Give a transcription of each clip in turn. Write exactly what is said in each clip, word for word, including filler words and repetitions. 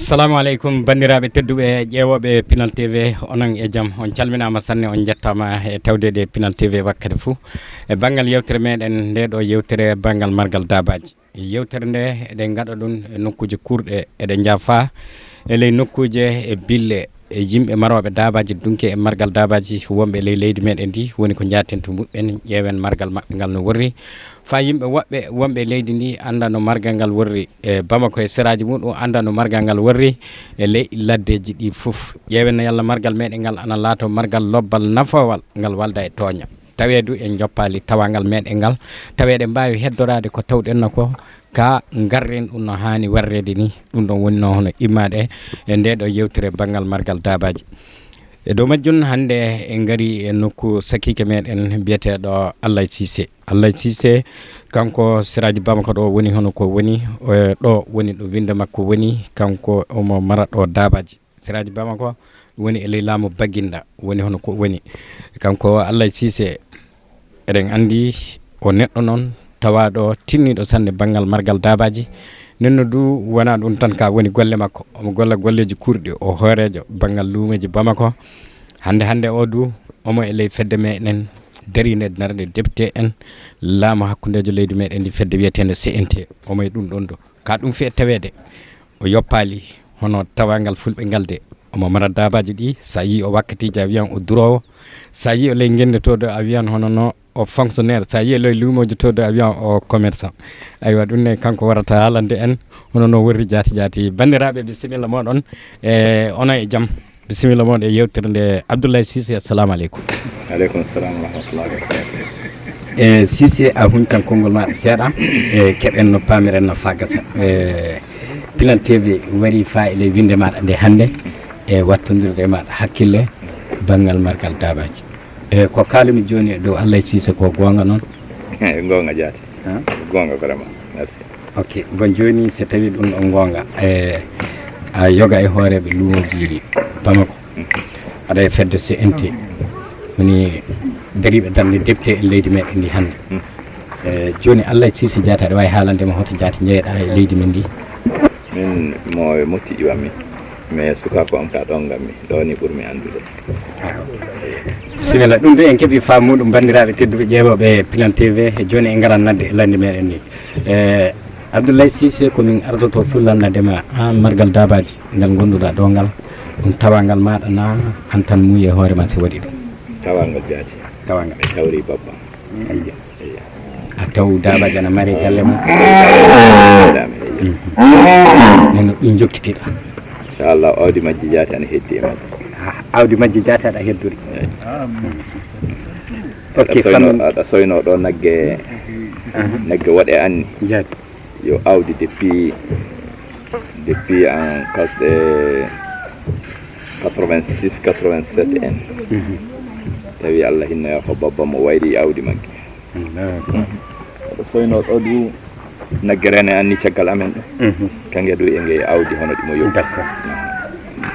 Assalamu aleykum, banndiraaɓe tedduɓe ƴeewooɓe Pinal T V, onon e jam. On calminaama sanne, on njettaama e tawdeede Pinal T V wakkati fuu. E banngal yewtere meɗen, nde ɗo yewtere banngal margal daabaaji. Yewtere nde eɗen ngaɗa ɗum e nokkuuje kuurɗe, eɗen njaafa e ley nokkuuje e bille e yimɓe marooɓe daabaaji, dunke e margal daabaaji wonɓe ley leydi meɗen ndi, woni ko njaaten to muɓɓen, ƴeewen margal maɓɓe ngal no worri. Faa yimɓe woɓɓe wonɓe e leydi ndi annda no margal ngal worri e Bamako e seraaji muɗum, annda no margal ngal worri e ley laddeeji ɗi fof. Ƴeewen no yalla margal meɗen ngal ana laato margal lobbal nafoowal, ngal walda e tooña. Tawee du en njoppaali tawangal meɗen ngal, tawee eɗen mbaawi heddoraade ko tawɗen no ko, ka ngarren ɗum no haani warreede ni. Ɗum ɗon woni no hono immaade e nde ɗo yewtere banngal margal daabaaji. E dow majjum, hannde en ngari e nokku sakiike meɗen biyeteeɗo Allay Siise. Allay Siise, kanko seraaji Bamako ɗo woni hono ko woni, e ɗo woni ɗo winnde makko woni, kanko omo mara ɗo daabaaji. Seraaji Bamako woni e ley laamu Baginda, woni hono ko woni. Kanko Allay Siise, eɗen anndi o neɗɗo noon tawaaɗo tinniiɗo sanne banngal margal daabaaji. Nenno du wonaa ɗum tan ka woni golle makko. Omo golla golleeji kuurɗi, o hooreejo banngal luumeeji Bamako. Hannde hannde o du, omo e ley fedde meɗen dariinde darnde député en, laamu hakkundeejo leydi meɗen ndi, fedde wiyeteende C N T. Omo e ɗum ɗon ɗo. Ka ɗum fii e taweede, o yoppaali hono tawangal fulɓe ngal de. Omo mara daabaaji ɗi, so a yii o wakkatiiji a wiyan o duroowo, so a yii o ley ngennde to ɗo a wiyan hono no o fonctionnaire, so a yii o ley luumooji to ɗo a wiyan o commerçant. Aywa, ɗum ne kanko warata haalande en hono no worri jaati jaati. Banndiraaɓe, bisimilla mooɗon, e onon e jam. Bisimilla mooɗon e yewtere nde, Abdoulaye Cissé, assalamu aleykum. Aleykum salam wa rahmatullahi wa barakatuh. E Cissé, a huñcan konngol maaɗa seeɗa, e keɓen no paamiren no faa gasa. E Pinal T V wari faa e ley winnde maaɗa nde hannde, e wattondirde e maaɗa hakkille banngal margal daabaaji. E ko kaalumi jooni e dow Allay Cissé ko goonga noon? Eyi, goonga jaati. Goonga vraiment. Merci. Ok, bon, jooni so tawii ɗum ɗon goonga, e a yoga e hooreeɓe luumooji Bamako, aɗa e fedde C N T, woni dariiɓe darnde député e leydi meɗen ndi hannde. E jooni Allay Cissé Diatta, aɗa waawi haalande ma hoto jaati njeyɗa e leydi men ndi? Min mo e motti ƴiwanmi, mais sukaaku am ka ɗon ngammi, ɗo ni ɓurmi anndude. Bisimilla, ɗum de en keɓi faamu muɗum, banndiraaɓe tedduɓe ƴeewooɓe Pinal T V, e jooni en ngaran nadde e landi meɗen ni. E Abdoulaye Cissé, ko min ardoto fullannade ma an margal daabaaji ngal ngonduɗa ɗo ngal, ɗum tawangal maaɗa na an tan muuyi e hoore ma si waɗi ɗum? Tawangal jaati. Tawangal. Mi tawri babba. Ayyo. Eyi. A taw daabaaji ana mari galle mum? Eyi. Neno ɗum jokkitiɗa. Inchallah, awdi majji jaati ana heddi e majji. Ah, awdi majji jaati aɗa heddori. Eyi. Ok, aɗa soyno, famille. Aɗa soyno ɗo nagge, aha, nagge woɗe anni. Jaati. Yo awdi depuis, depuis en quat-, eh, quatre-vingt-six, quatre-vingt-sept en. Mhm. Tawi Allah hinno yaafo babba mo wayri awdi magge. Allahu akbar. Aɗa soyno ɗo du nagge rene anni caggal amen ɗo. Mhm. Kange du e ngey awdi hono ɗi mo yowti. D'accord.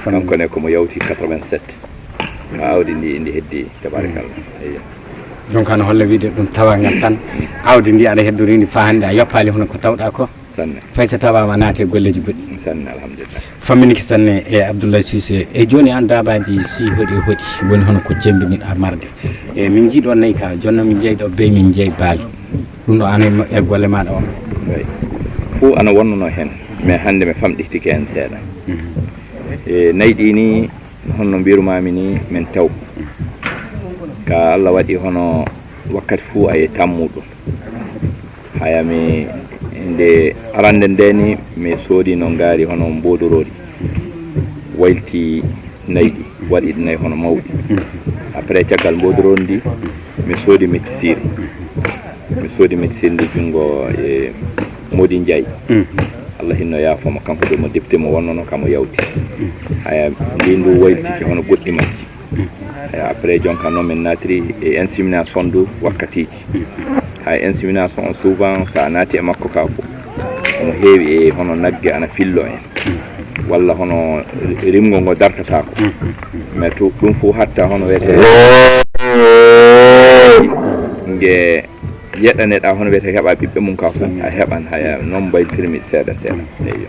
Kanko ne ko mo yawti quatre-vingt-sept. Ka awdi ndi ndi heddi, tabarakallah. Mm. Eyi. Donc, ano holla wiide ɗum tawangal tan, awdi ndi aɗa heddori ndi faa hannde a yoppaali hono ko tawɗa ko. Sanne. Fay so tawaama naate e golleeji goɗɗi. Sanne, alhamdulillah. Famminiki sanne e Abdoulaye Cissé. E jooni an daabaaji si hoɗi hoɗi, woni hono ko jemmbiniɗa marde. E min njii ɗo nayi ka, jooni min njeyi ɗo beyi, min njeyi baali. Ɗum ɗo an e mo-, e golle maaɗa on. Eyi. Fuu ana wonnono heen, mais hannde mi famɗitike heen seeɗa. Mhm. E nayi ɗi ni, honno mbirumaami ni, min taw. Ka Allah waɗi hono wakkati fuu a e tammuɗo. Haya mi, nde arande nde ni, mi soodi no ngaari hono mboodorori. Wayliti nayi ɗi, waɗi ɗi nayi hono mawɗi. Après, caggal mboodorori ndi, mi soodi mettisiri. Mi soodi mettisiri ndi junngo e Modi Ndiaye. Mhm. Allah hinno yaafo mo, kanko de mo député mo wonnono ka mo yawti. Mhm. Haya, ndi ndu waylitike hono goɗɗi majji. Mhm. Haya, après, jonka noon min naatiri e insémination du wakkatiiji. Mhm. Haya, insémination on souvent, so a naati e makko ka fof, omo heewi e hono nagge ana fillo en. Mhm. Walla hono rimgo ngo dartataako. Mhm. Mais to ɗum fof hatta hono wiyetee nge yeɗaneɗa hono wiyetee heɓa ɓiɓɓe mum ka fof, a heɓan haya. Noon mbaylitirmi seeɗa seeɗa. Eyyo.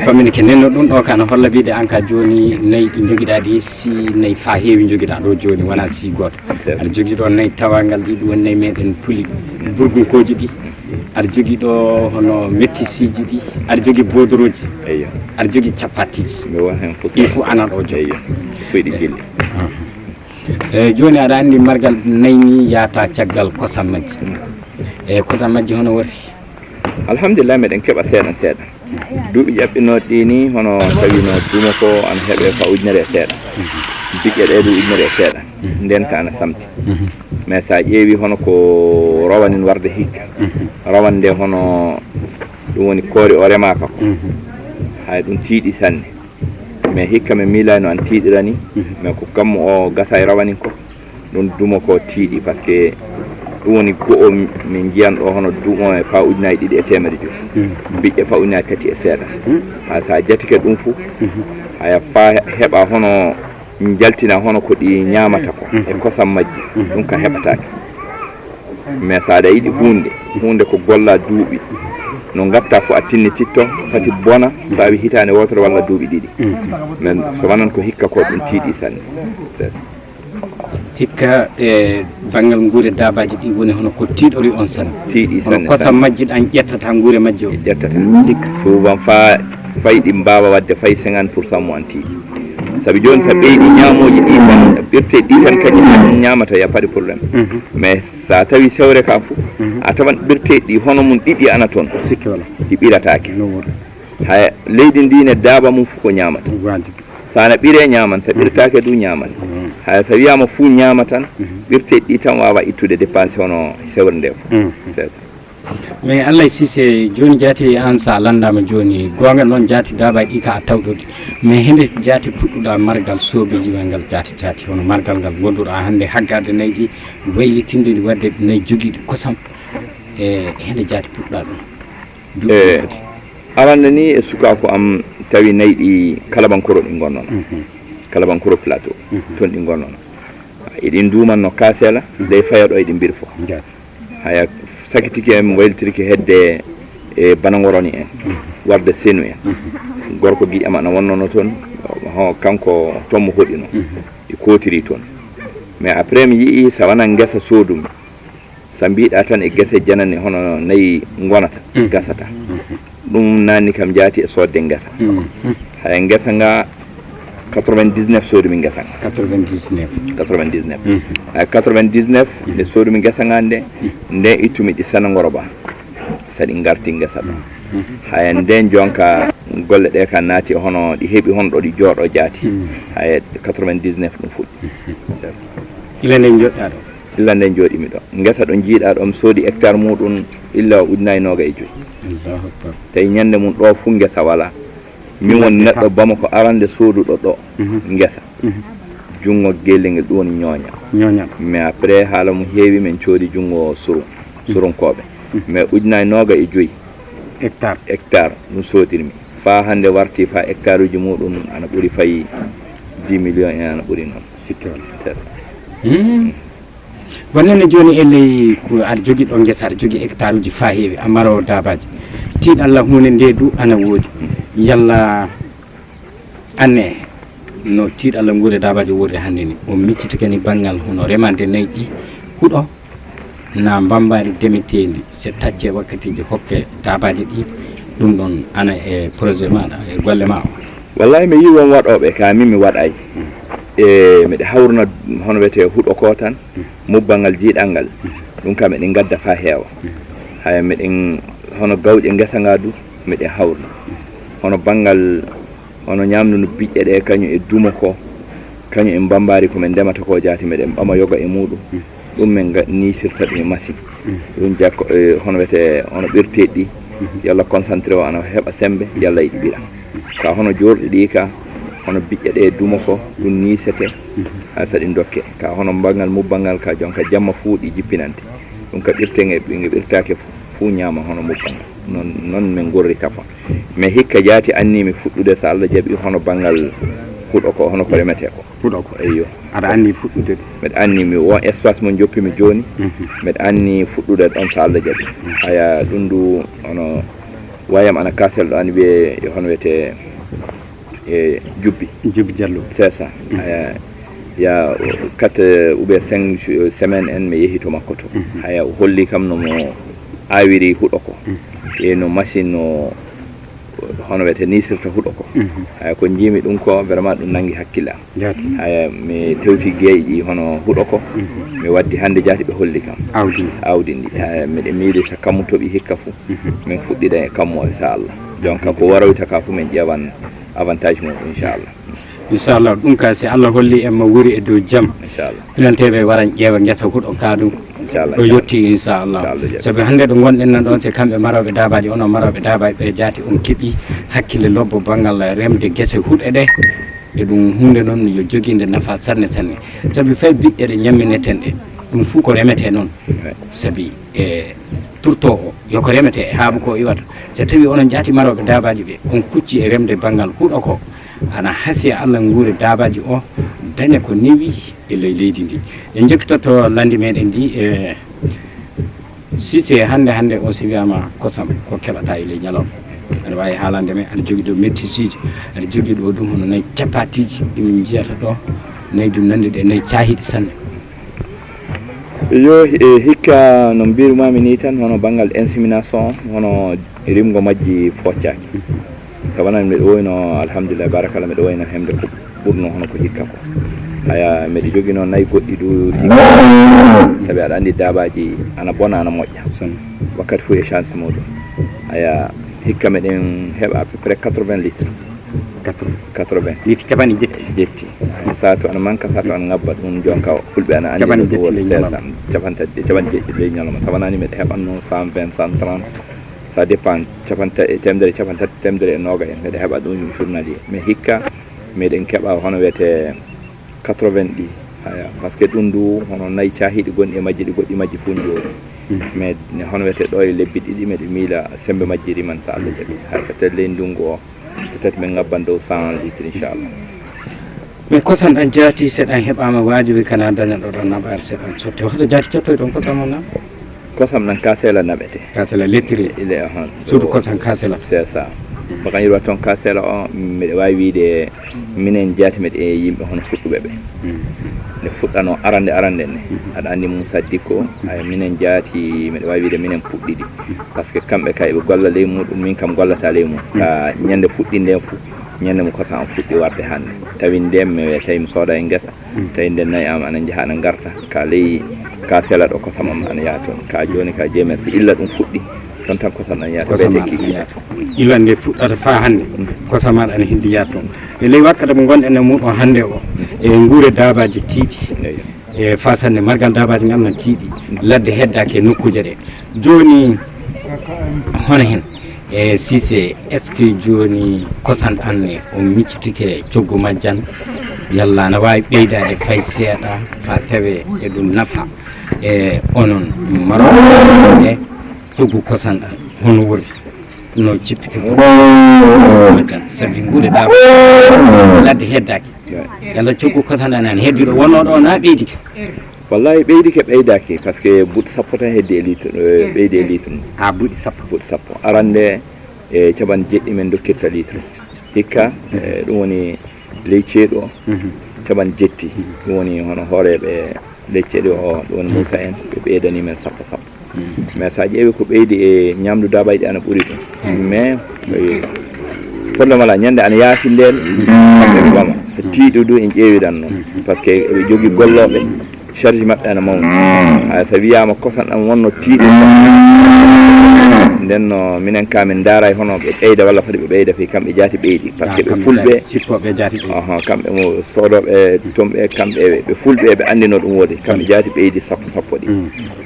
Famini ke nenno ɗum ɗo ka no holla wiide an ka joni nayi ɗi jogiɗa ɗi, si nayi fa heewi jogiɗa ɗo joni, wona si goto. Aɗa jogi ɗo nayi tawangal ɗi, ɗum woni nayi meɗen puli burgunkoji ɗi. Aɗa jogi ɗo hono mettisiji ɗi, aɗa jogi bodoroji. Eyyo. Aɗa jogi capatiji. Mi won hen fof. Ɗi fof ana ɗo jogi. Eyyo. Fof ɗi jilli. E joni aɗa andi margal nayi ni yata caggal kosam majji. E kosam majji hono worri? Alhamdulillah, meɗen keɓa seeɗan seeɗan. Duuɓi ƴaɓɓinooɗi ɗi ni, hono tawino dumo ko ana heɓe fa ujunere e seeɗa. Biƴƴe ɗe ɗum ujunere e seeɗa. Nden ka ana samti. Mais sa ƴeewi hono ko rawanin warde hikka. Rawan nde hono ɗum woni koori o remaka ko. Hay ɗum tiiɗi sanne. Mais hikka mi miilayno an tiiɗira ni. Mais ko kammu o gasa e rawanin ko. Ɗum dumo ko tiiɗi, parce que ɗum woni go'o min njiyan ɗo hono dumo e fa ujunaaji ɗiɗi e teemedde joyi. Biƴƴe fa ujunaaji tati e seeɗa. Ha sa jatike ɗum fu, haya fa heɓa hono jaltina hono ko ɗi ñaamata ko e kosam majji, ɗum ka heɓataake. Mais sa aɗa yiɗi hunde, hunde ko golla duuɓi, no ngatta fu a tinnititto, fati bona, sa wi hitaande wootere walla duuɓi ɗiɗi. Mais so wanan ko hikka ko ɗum tiiɗi sanne. C'est ça. Hikka e banngal nguure daabaaji ɗi woni hono ko tiiɗori on sanne. Tiiɗi sanne. Hono kosam majji ɗan ƴettata nguure majji o. Ƴettata. Hikka. Souvent fa fay ɗi mbaawa waɗde fay cinquante pour cent mo an tiiɗi. Sabi jooni sa ɓeydi ñaamooji ɗi tan, ɓirte ɗi tan kadi tan ñaamata, y a pas de problème. Mais sa tawi sewre ka fu, a tawan ɓirte ɗi hono mun ɗiɗi ana toon. Sikke wala. Ɗi ɓirataake. No wori. Haya, leydi ndi ne daaba mum fu ko ñaamata. Wajibi. Sa na ɓire ñaaman, sa ɓirtaake du ñaaman. Haya, sa wiyama fu ñaama tan, ɓirte ɗi tan wawa ittude dépense hono sewre nde fu. C'est ça. Mais Allah sise joni jaati an sa landama joni, gonga noon jaati daaba ɗi ka a tawɗo ɗi. Mais hende jaati puɗɗuɗa margal sobeji ma ngal jaati jaati, hono margal ngal gonduɗa hande haggarde nayi ɗi, waylitinde ɗi wadde ɗi nayi jogiiɗi kosam. E hende jaati puɗɗuɗa ɗum. Duuɓi E foti. Arande ni e sukaaku am tawi nayi ɗi Kalabankoro ɗi ngonnono. Kalabankoro Plateau. Toon ɗi ngonnono. Eɗin duumanno kaasela, dey faya ɗo eɗi mbirfo. Njaati. Haya sakitike en waylitirki hedde e Banangoroni en, warde Senu en. Gorko giƴam ana wonnono toon, ho, kanko toon mo hoɗino. Ɗi kootiri toon. Mais après mi yi'i sa wona ngesa soodumi. Sa mbiɗa tan e gese janane hono nayi ngonata, gasata. Ɗum nanni kam jaati e soodde ngesa. Haya ngesa nga quatre-vingt-dix-neuf soodumi ngesa nga. Quatre-vingt-dix-neuf. Quatre-vingt-dix-neuf. Haya quatre-vingt-dix-neuf nde soodumi ngesa nga nde, nde ittumi ɗi Sanangoro ba. Sa ɗi ngarti ngesa ɗo. Haya nden jonka golle ɗe ka naati hono ɗi heɓi hono ɗo ɗi jooɗo jaati. Haya quatre-vingt-dix-neuf ɗum fuɗɗi. Ila nde joɗɗa ɗo. Illa nde jooɗimi ɗo. Ngesa ɗo jiiɗa ɗo, mi soodi hectare muɗum illa ujunaaji nooga e joyi. Allahu Akbar. Tawi ñande mum ɗo fu ngesa wala. Min woni neɗɗo Bamako arande sooduɗo ɗo ngesa. Junngo gelle ngel ɗum woni ñooña. Ñooña. Mais après haala mum heewi min coodi junngo surun. Surunkooɓe. Mais ujunaaji nooga e joyi. Hectare. Hectare ɗum soodirmi. Faa hannde warti faa hectare uji muɗum ana ɓuri fay dix millions en ana ɓuri noon. Sikke wala. C'est ça. Wonande jooni e ley ko aɗa jogii ɗo ngesa, aɗa jogii hectare uji faa heewi, a maroowo daabaaji. Tiiɗalla huunde nde du ana woodi. Yalla anne no tiiɗalla nguure daabaaji woodi hannde ni. O miccitike ni banngal hono remande nayi ɗi huɗo na mbambaari demeteendi, se tacce wakkatiiji hokke daabaaji ɗi, ɗum ɗon ana e projet maaɗa, e golle ma o? Wallahi mi yii won waɗooɓe, ka min mi waɗay. E miɗa hawruna hono wiyetee huɗo ko tan. Mubbangal jiiɗal ngal, ɗum kam eɗen ngadda faa heewa. Haya, meɗen, hono gawƴe ngesa ngaa du, meɗen hawri. Hono banngal, hono ñaamdu no biƴƴe ɗe, kañum e dumo ko, kañum e mbambaari ko min ndemata ko jaati, meɗen ɓama yoga e muuɗum. Ɗum min nga-, niisirta ɗum e machine. Ɗum jakko, e, hono wiyetee, hono ɓirteeɗi ɗi, yalla concentré o ana heɓa semmbe, yalla eɗi ɓira. Ka hono joorɗi ɗi ka, hono biƴƴe ɗe dumo ko, ɗum niisete, haa so ɗi dokke. Ka hono mbagal mubbagal ka jonka jamma fuu ɗi jippinante. Ɗum ka ɓirte nge, nge ɓirtaake fu-, fuu ñaama hono mubbagal. Non, non min ngorri tafa. Mais hikka jaati anni mi fuɗɗude so Allah jaɓi hono banngal huɗo ko, hono ko remetee ko. Huɗo ko. Eyyo. Aɗa anni fuɗɗude ɗum? Mbeɗa anni mi won espace mo joppi mi jooni. Mbeɗa anni fuɗɗude ɗon so Allah jaɓi. Haya ɗum du hono Wayam ana kasel ɗo ani wiyee yo hono wiyetee e Jubbi. Jubbi Jallo. C'est ça. Aya, ya quatre ou bien cinq semaines en mi yehi to makko to. Haya o holli kam no mo awiri huɗo ko. E no machine no hono wiyetee nisirta huɗo ko. Haya ko njiimi ɗum ko vraiment ɗum nangi hakkille am. Jaati. Haya mi tewti geeƴi hono huɗo ko. Mi waddi hannde jaati ɓe holli kam. Awdi. Awdi ndi. Haya miɗo miili so kammu toɓi hikka fu. Min fuɗɗiɗen e kammu o inchallah. Donc ko waroyta ka fu min ƴeewan avantage mum inchallah. Inchallah ɗum ka si Allah holli en mo wuri e dow jam. Inchallah. Pinanteeɓe waran ƴeewa ngesa huɗo ka ɗum. Inchallah. Ɗo yotti inchallah. Inchallah. Sabi hannde ɗo ngonɗen nan ɗon si kamɓe marooɓe daabaaji onon marooɓe daabaaji ɓe jaati on keɓi hakkille lobbo banngal remde gese huɗe ɗe. E ɗum huunde noon yo joginde nafa sanne sanne. Sabi fay biɗɗe ɗe ñammineten ɗe ɗum fuu ko remetee noon. Sabi e turto o yo ko remetee e haabu ko iwata. So tawi onon jaati marooɓe daabaaji ɓe on kucci e remde banngal huɗo ko ana hasiya Allah nguure daabaaji o daña ko newi e ley leydi ndi. En jokkitoto landi meɗen ndi e sise hannde hannde o si wiyama kosam ko keɓata e ley ñalawma. Aɗa wawi haalande men aɗa jogui ɗo méttisiji aɗa jogui ɗo ɗum hono nayi capatiji ɗimin jiyata ɗo nayi ɗum nandi ɗe nayi cahiɗi sanne. Yo e hikka no mbirumami ni tan hono banngal insémination hono rimgo majji foccaki. Sabanan mbiɗo woyno alhamdulillah barakallah mbiɗo woyno hemde ko ɓurno hono ko hikka ko. Haya mbiɗo jogino nayi goɗɗi du hikka sabi aɗa anndi dabaji ana bona ana moƴƴa. Wakkati fof e chance muɗum. Haya hikka meɗen heɓa à peu près quatre-vingts litres. Quatre-vingts. Litre capanɗe jetti. Jetti. Saatu ana manka saatu ana ngabba ɗum jonka fulɓe ana anndi. Capanɗe jetti ley ñalawma. Capanɗe jetti ley ñalawma sabanani meɗa heɓanno cent vingt cent trente. Ça dépend capanɗe temedere capanɗe tati temedere e noga en meɗa heɓa ɗum journalier mais hikka meɗen keɓa hono wiyete quatre-vingts ɗi. Haya parce que ɗum du hono nayi cahiɗi gonɗi e majji ɗi goɗɗi majji fof jooɗi. Mais ne hono wiyete ɗo e lebbi ɗiɗi meɗe miila sembe majji riman so Allah jaɓi hay peut-être ley ndungu o peut-être min ngabban dow cent litres inchallah. Mais kosan ɗan jaati seɗan heɓama wajibi kana daña ɗo ɗon naɓaare seɗan sotte hoto jaati cottoy ɗon kosan on na. Kosam ɗan kasela naɓete. Kasela lettiri. Ile ahon. Surtout kosan kasela. C'est ça. Baka yirwa ton kasela o mbiɗa wawi wiide minen jaati meɗe yimɓe hono fuɗɗuɓe ɓe. Nde fuɗɗano arande arande ne aɗa andi Moussa Dicko. Ay minen jaati meɗa wawi wiide minen puɗɗiɗi. Parce que kamɓe kay ɓe golla ley muɗum min kam gollata ley mum ka ñande fuɗɗinde fu. Ñande mo kosa am fuɗɗi warde hannde tawi nden mi tawi mi sooda e ngesa. Tawi nden nayi am ana njaha ana ngarta ka ley ka sela ɗo kosam am ana yaha toon ka jooni ka jeemer si illa ɗum fuɗɗi. Ɗon tan kosam ɗan yaha ɓe tekki. Illa nde fuɗɗata faa hannde kosam aɗa ana hindi yaha toon. E ley wakkati mo ngonɗen e muɗum hannde o e nguure daabaaji tiiɗi. E fasanne margal daabaaji ngal no tiiɗi ladde heddaaki e nokkuuje ɗe. Jooni hono heen e sise est ce que jooni kosan ɗan ne o miccitike coggu majjan yalla ana waawi ɓeydaade fay seeɗa fa tawe e ɗum nafa e onon marooɓe e coggu kosan ɗan hono woni no cippike ko majjan sabi nguure ɗa ladde heddaaki yalla coggu kosan ɗan an heddiɗo wonno ɗo na ɓeydike. Wallahi ɓeydike ɓeydaki parce que buuɗi sappo tan heddi e litre ɓeydi e litre mum. Ha buuɗi sappo. Buuɗi sappo arande e caɓan jeɗɗi min dokkirta litre hikka. Ɗum woni ley ceeɗu o caɓan jetti. Ɗum woni hono hooreɓe ley ceeɗu o ɗum woni moussa en ɓe ɓeydani men sappo sappo. Mais so a ƴeewi ko ɓeydi e ñamdu dabayɗi ana ɓuri ɗum mais problème ala ñande ana yaafi nden. Ɓe goma so tiiɗu du en ƴeewiran noon parce que eɓe jogui golloɓe charge maɓɓe ana mawni. Hay so wiyama kosan ɗam wonno tiiɗu nden no minen ka min daara e hono ɓe ɓeyda walla foti ɓe ɓeyda fi kamɓe jaati ɓeydi parce que ɓe fulɓe. Sippoɓe jaati ɓeydi. Kamɓe mo soodoɓe tomɓe kamɓe ɓe fulɓe ɓe andino ɗum woodi kamɓe jaati ɓeydi sappo sappo ɗi.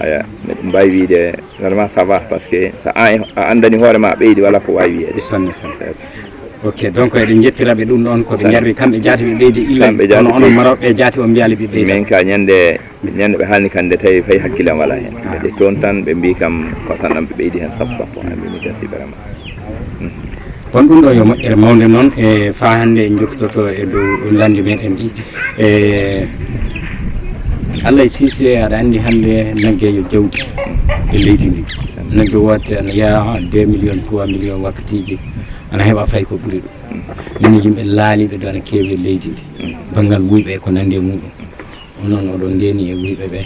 Aya meɗen mbawi wiide vraiment ça va parce que so a a andani hoore ma a ɓeydi wala ko wawi wiyede. Sanne sanne. Ok donc eɗen jettiraɓe ɗum ɗon koɓe jarri kamɓe jaati ɓe ɓeydi illa kono onon marooɓe jaati o mbiyali ɓe ɓeyda. Min ka ñande ñande ɓe haalni kan nde tawi fay hakkillam wala hen ɓe toon tan ɓe mbi kam kosan ɗam ɓe ɓeydi hen sappo sappo ha mbimi gasi vraiment. Kono ɗum ɗo yo moƴƴere mawnde noon e faa hannde en njokkototo e dow lannde meɗen ɗi e allah e sise aɗa anndi hannde nagge yo jawdi e leydi ndi. Nagge woote ana yaha deux millions, trois millions wakkatiiji, ana heɓa fay ko ɓuri ɗum. Min yimɓe laaliiɓe ɗo ana keewi e leydi ndi. Banngal wuyɓe e ko nanndi e muɗum. Onon oɗon ndeeni e wuyɓe ɓe.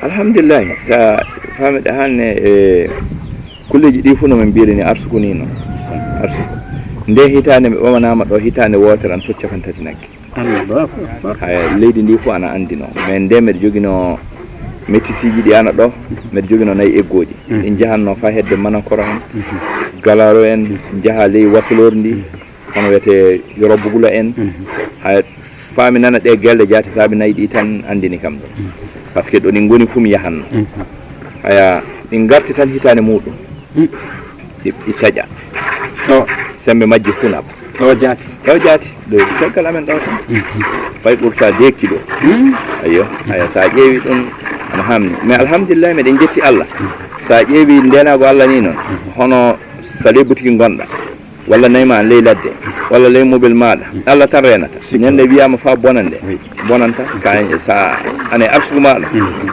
Alhamdulillahi, sa faamiɗa hanne e kulleeji ɗi fof no min mbiyiri ni arsuku ni noon. Arsuku. Nde hitaande mi ɓamanaama ɗo hitaande wootere ana foti capanɗe tati nagge. Allahu akbar. Haya, leydi ndi fof ana anndi noon. Mais nde mbeɗa joginoo métisiiji ɗi ana ɗo, mbeɗa joginoo nayi eggooji. Ɗi njahannoo faa hedde Manankoro en, Galaro en, njaha ley Wasolor ndi, hono wiyetee Yorobo Gula en. Haya, faa mi nana ɗe gelle jaati saabi nayi ɗi tan anndini kam ɗo. Parce que ɗo ɗi ngoni fof mi yahanno. Haya, ɗi ngarti tan hitaande muɗum. Ɗi, ɗi taƴa. Ɗo. Semmbe majji fof naɓa. Ɗo jaati. Ɗo jaati. Ɗo caggal amen ɗo tan. Fay ɓurta deux kilo. Ayyo, haya, sa ƴeewi ɗum ana hamni. Mais alhamdulillah, meɗen jetti Allah. Sa ƴeewi ndenago Allah ni noon, hono sa ley butiki ngonɗa, walla nayi ma ley ladde, walla ley mobel maɗa, Allah tan renata. Sikka. Ñande wiyama fa bonande, bonanta, ka sa ane arsugu maɗa,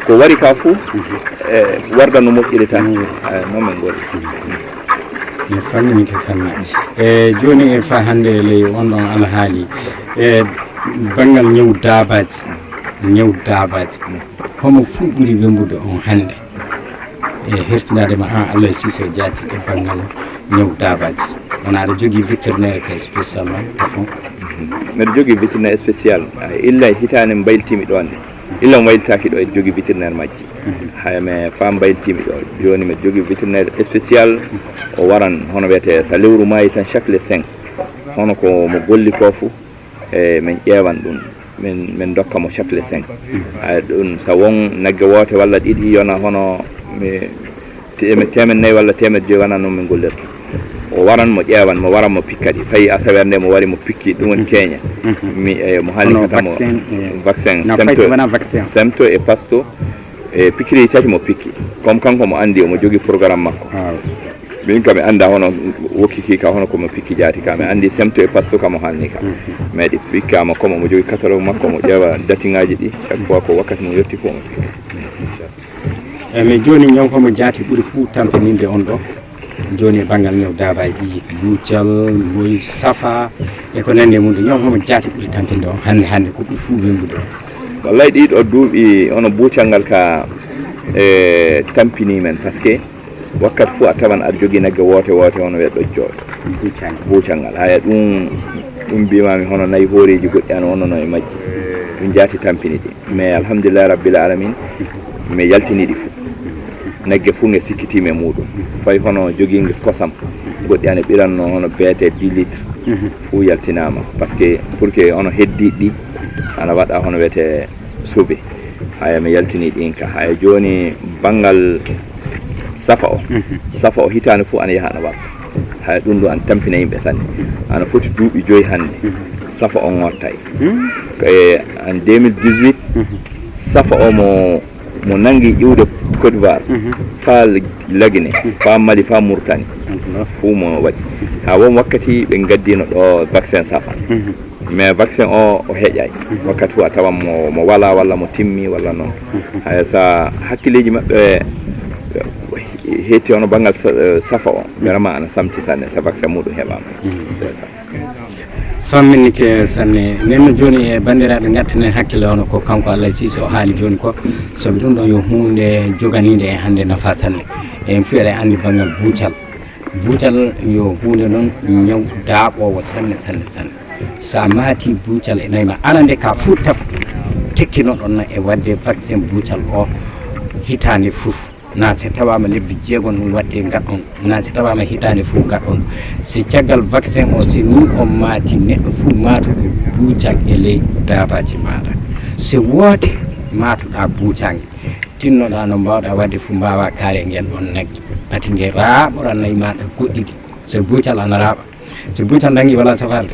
ko wari ka fou, e warda no moƴƴiri tan. Eh, noon min goni. Mi famini ke sanne. E joni e fa hande e ley on ɗon alhaali, e banngal ñaw daabaji, ñaw daabaji, homo fuu ɓuri wembude on hande? E hertinaade ma an Allah e Siiso Jaati e banngal ñaw daabaji, wona aɗa jogii vétérinaire kay spécialement, à fond? Mbeɗa jogii vétérinaire spécial. Illa hitaande mbayltiimi ɗo nde, illa mi wayltaaki ɗo, eɗa jogii vétérinaire majji. Haya, mais fa mbayltiimi ɗo jooni, mbeɗa jogii vétérinaire spécial. O waran, hono wiyetee, so lewru maayi tan, chaque le cinq, hono ko mo golli ko fof, e min ƴeewan ɗum, min, min ndokka mo chaque le cinq. Haya, ɗum so won nagge woote walla ɗiɗi, yona hono mi teemed-, teemed nayi walla teemed joyi, wona noon min gollirta. O waran mo ƴeewan, mo waran mo pikka ɗi. Fayi asaweere nde mo wari mo pikki, ɗum woni keeña. Mi, e, mo haalni kata mo vaccin, e, vaccin, na semto, fayti wona vaccin. Semto e pasto, e pikireeji tati mo pikki. Comme kanko mo anndi, omo jogii programme makko. Min kam mi annda hono wokki ki ka, hono ko mo pikki jaati ka. Mi anndi semto e pasto ka mo haalni ka. Mais ɗi pikkaama comme omo jogii catalogue makko, mo ƴeewa datiŋaaji ɗi. Chaque fois ko wakkati mo yotti fof mo pikka. E, mais jooni ñaw homo jaati ɓuri fuu tampininde on ɗo? Jooni e banngal ñaw daabaji ɗi, buucal, moy, safa, e ko nanndi e muɗum, ñaw homo jaati ɓuri tampinde on hannde, hannde ko ɓuri fuu wembude on? Wallay, ɗii ɗoo duuɓi, hono buucal ngal ka, e, tampinii men, parce que wakkati fof a tawan aɗa jogii nagge woote woote, hono wiyetee ɗojjooɓe. Buucal. Buucal ngal. Haya, ɗum, ɗum mbiimaami hono nayi hooreeji goɗɗi ana wonnoo e majji. Ɗum jaati tampini ɗi. Mais alhamdulillahi rabbil alamin, mi yaltini ɗi fof. Nagge fof nge sikkitii mi e muɗum. Fayi hono jogiinge kosam, goɗɗi ana ɓiranno hono beete dix litres. Fof yaltinaama. Parce que pour que hono heddiiɗi ɗi ana waɗa hono wiyetee sobe. Haya, mi yaltini ɗin ka. Haya, jooni banngal safa o. Safa o hitaande fof ana yaha ana warta. Haya, ɗum ɗo ana tampina yimɓe sanne. Ana foti duuɓi joyi hannde. Safa o ŋottay. Ko e en deux mille dix-huit, safa o mo, mo nanngi iwde Côte d'Ivoire, faa Lagine, faa Mali, faa Mauritanie. Fof mo waɗi. Haa won wakkati ɓe ngaddino ɗo vaccin safa. Mais vaccin o, o heƴaay. Wakkati fof a tawan mo, mo wala walla mo timmi walla noon. Haya, sa hakkileeji maɓɓe hetti hono banngal sa-, eh, safa o, vraiment ana samti sanne, sa vaccin muɗum heɓaama. C'est ça. Famminike sanne. Nden no jooni e banndiraaɓe ngattinen hakkille hono ko kanko Allah Cissé o haali jooni ko, sabi ɗum ɗon yo huunde joganiinde e hannde nafa sanne. En fuu eɗen anndi banngal buucal. Buucal yo huunde noon ñaw daaɓoowo sanne, sanne, sanne. So a maati buucal e nayi ma, ana nde ka fof taf tekkinoɗon na e waɗde vaccin buucal o hitaande fof. Na so tawaama lebbi jeegom ɗum waɗde ngaɗɗon, na so tawaama hitaande fof ngaɗɗon. Si caggal vaccin o, si ni on maati neɗɗo fof maatuɗo buucal e ley daabaaji maaɗa. Si woote maatuɗaa buucaange, tinnoɗaa no mbaawɗaa waɗde fof, mbaawaa kaare ngeen ɗoon nagge. Pati nge raaɓora nayi maaɗa goɗɗi ɗi. So buucal ana raaɓa, so buucal nanngi wala safarde,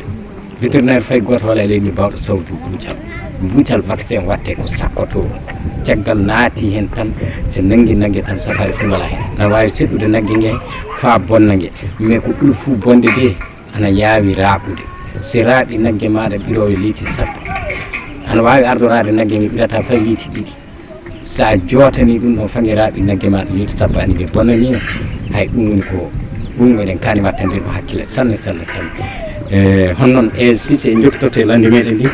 vétérinaire fay gooto wala e leydi ndi baawɗo sawtu buucal. Buucal vaccin waɗte ko sakkotoo. Caggal naati heen tan, so nanngi nagge tan, safare fof wala heen. Na waawi seɗɗude nagge nge faa bonna nge. Mais ko ɓuri fof bonde de, ana yaawi raaɓude. Si raaɓi nagge maaɗa ɓiroowo liiti sappo, ana waawi ardoraade nagge nge ɓirata fay liiti ɗiɗi. So a jootanii ɗum ɗo fangiraaɓe nagge ma ɗo litre sappo ani ɓe bonanii ma, hay ɗum woni ko ɗum eɗen kaani wattande ɗum hakkille sanne sanne sanne. E hono noon e si se jokkitoto e lande meɗen ndi,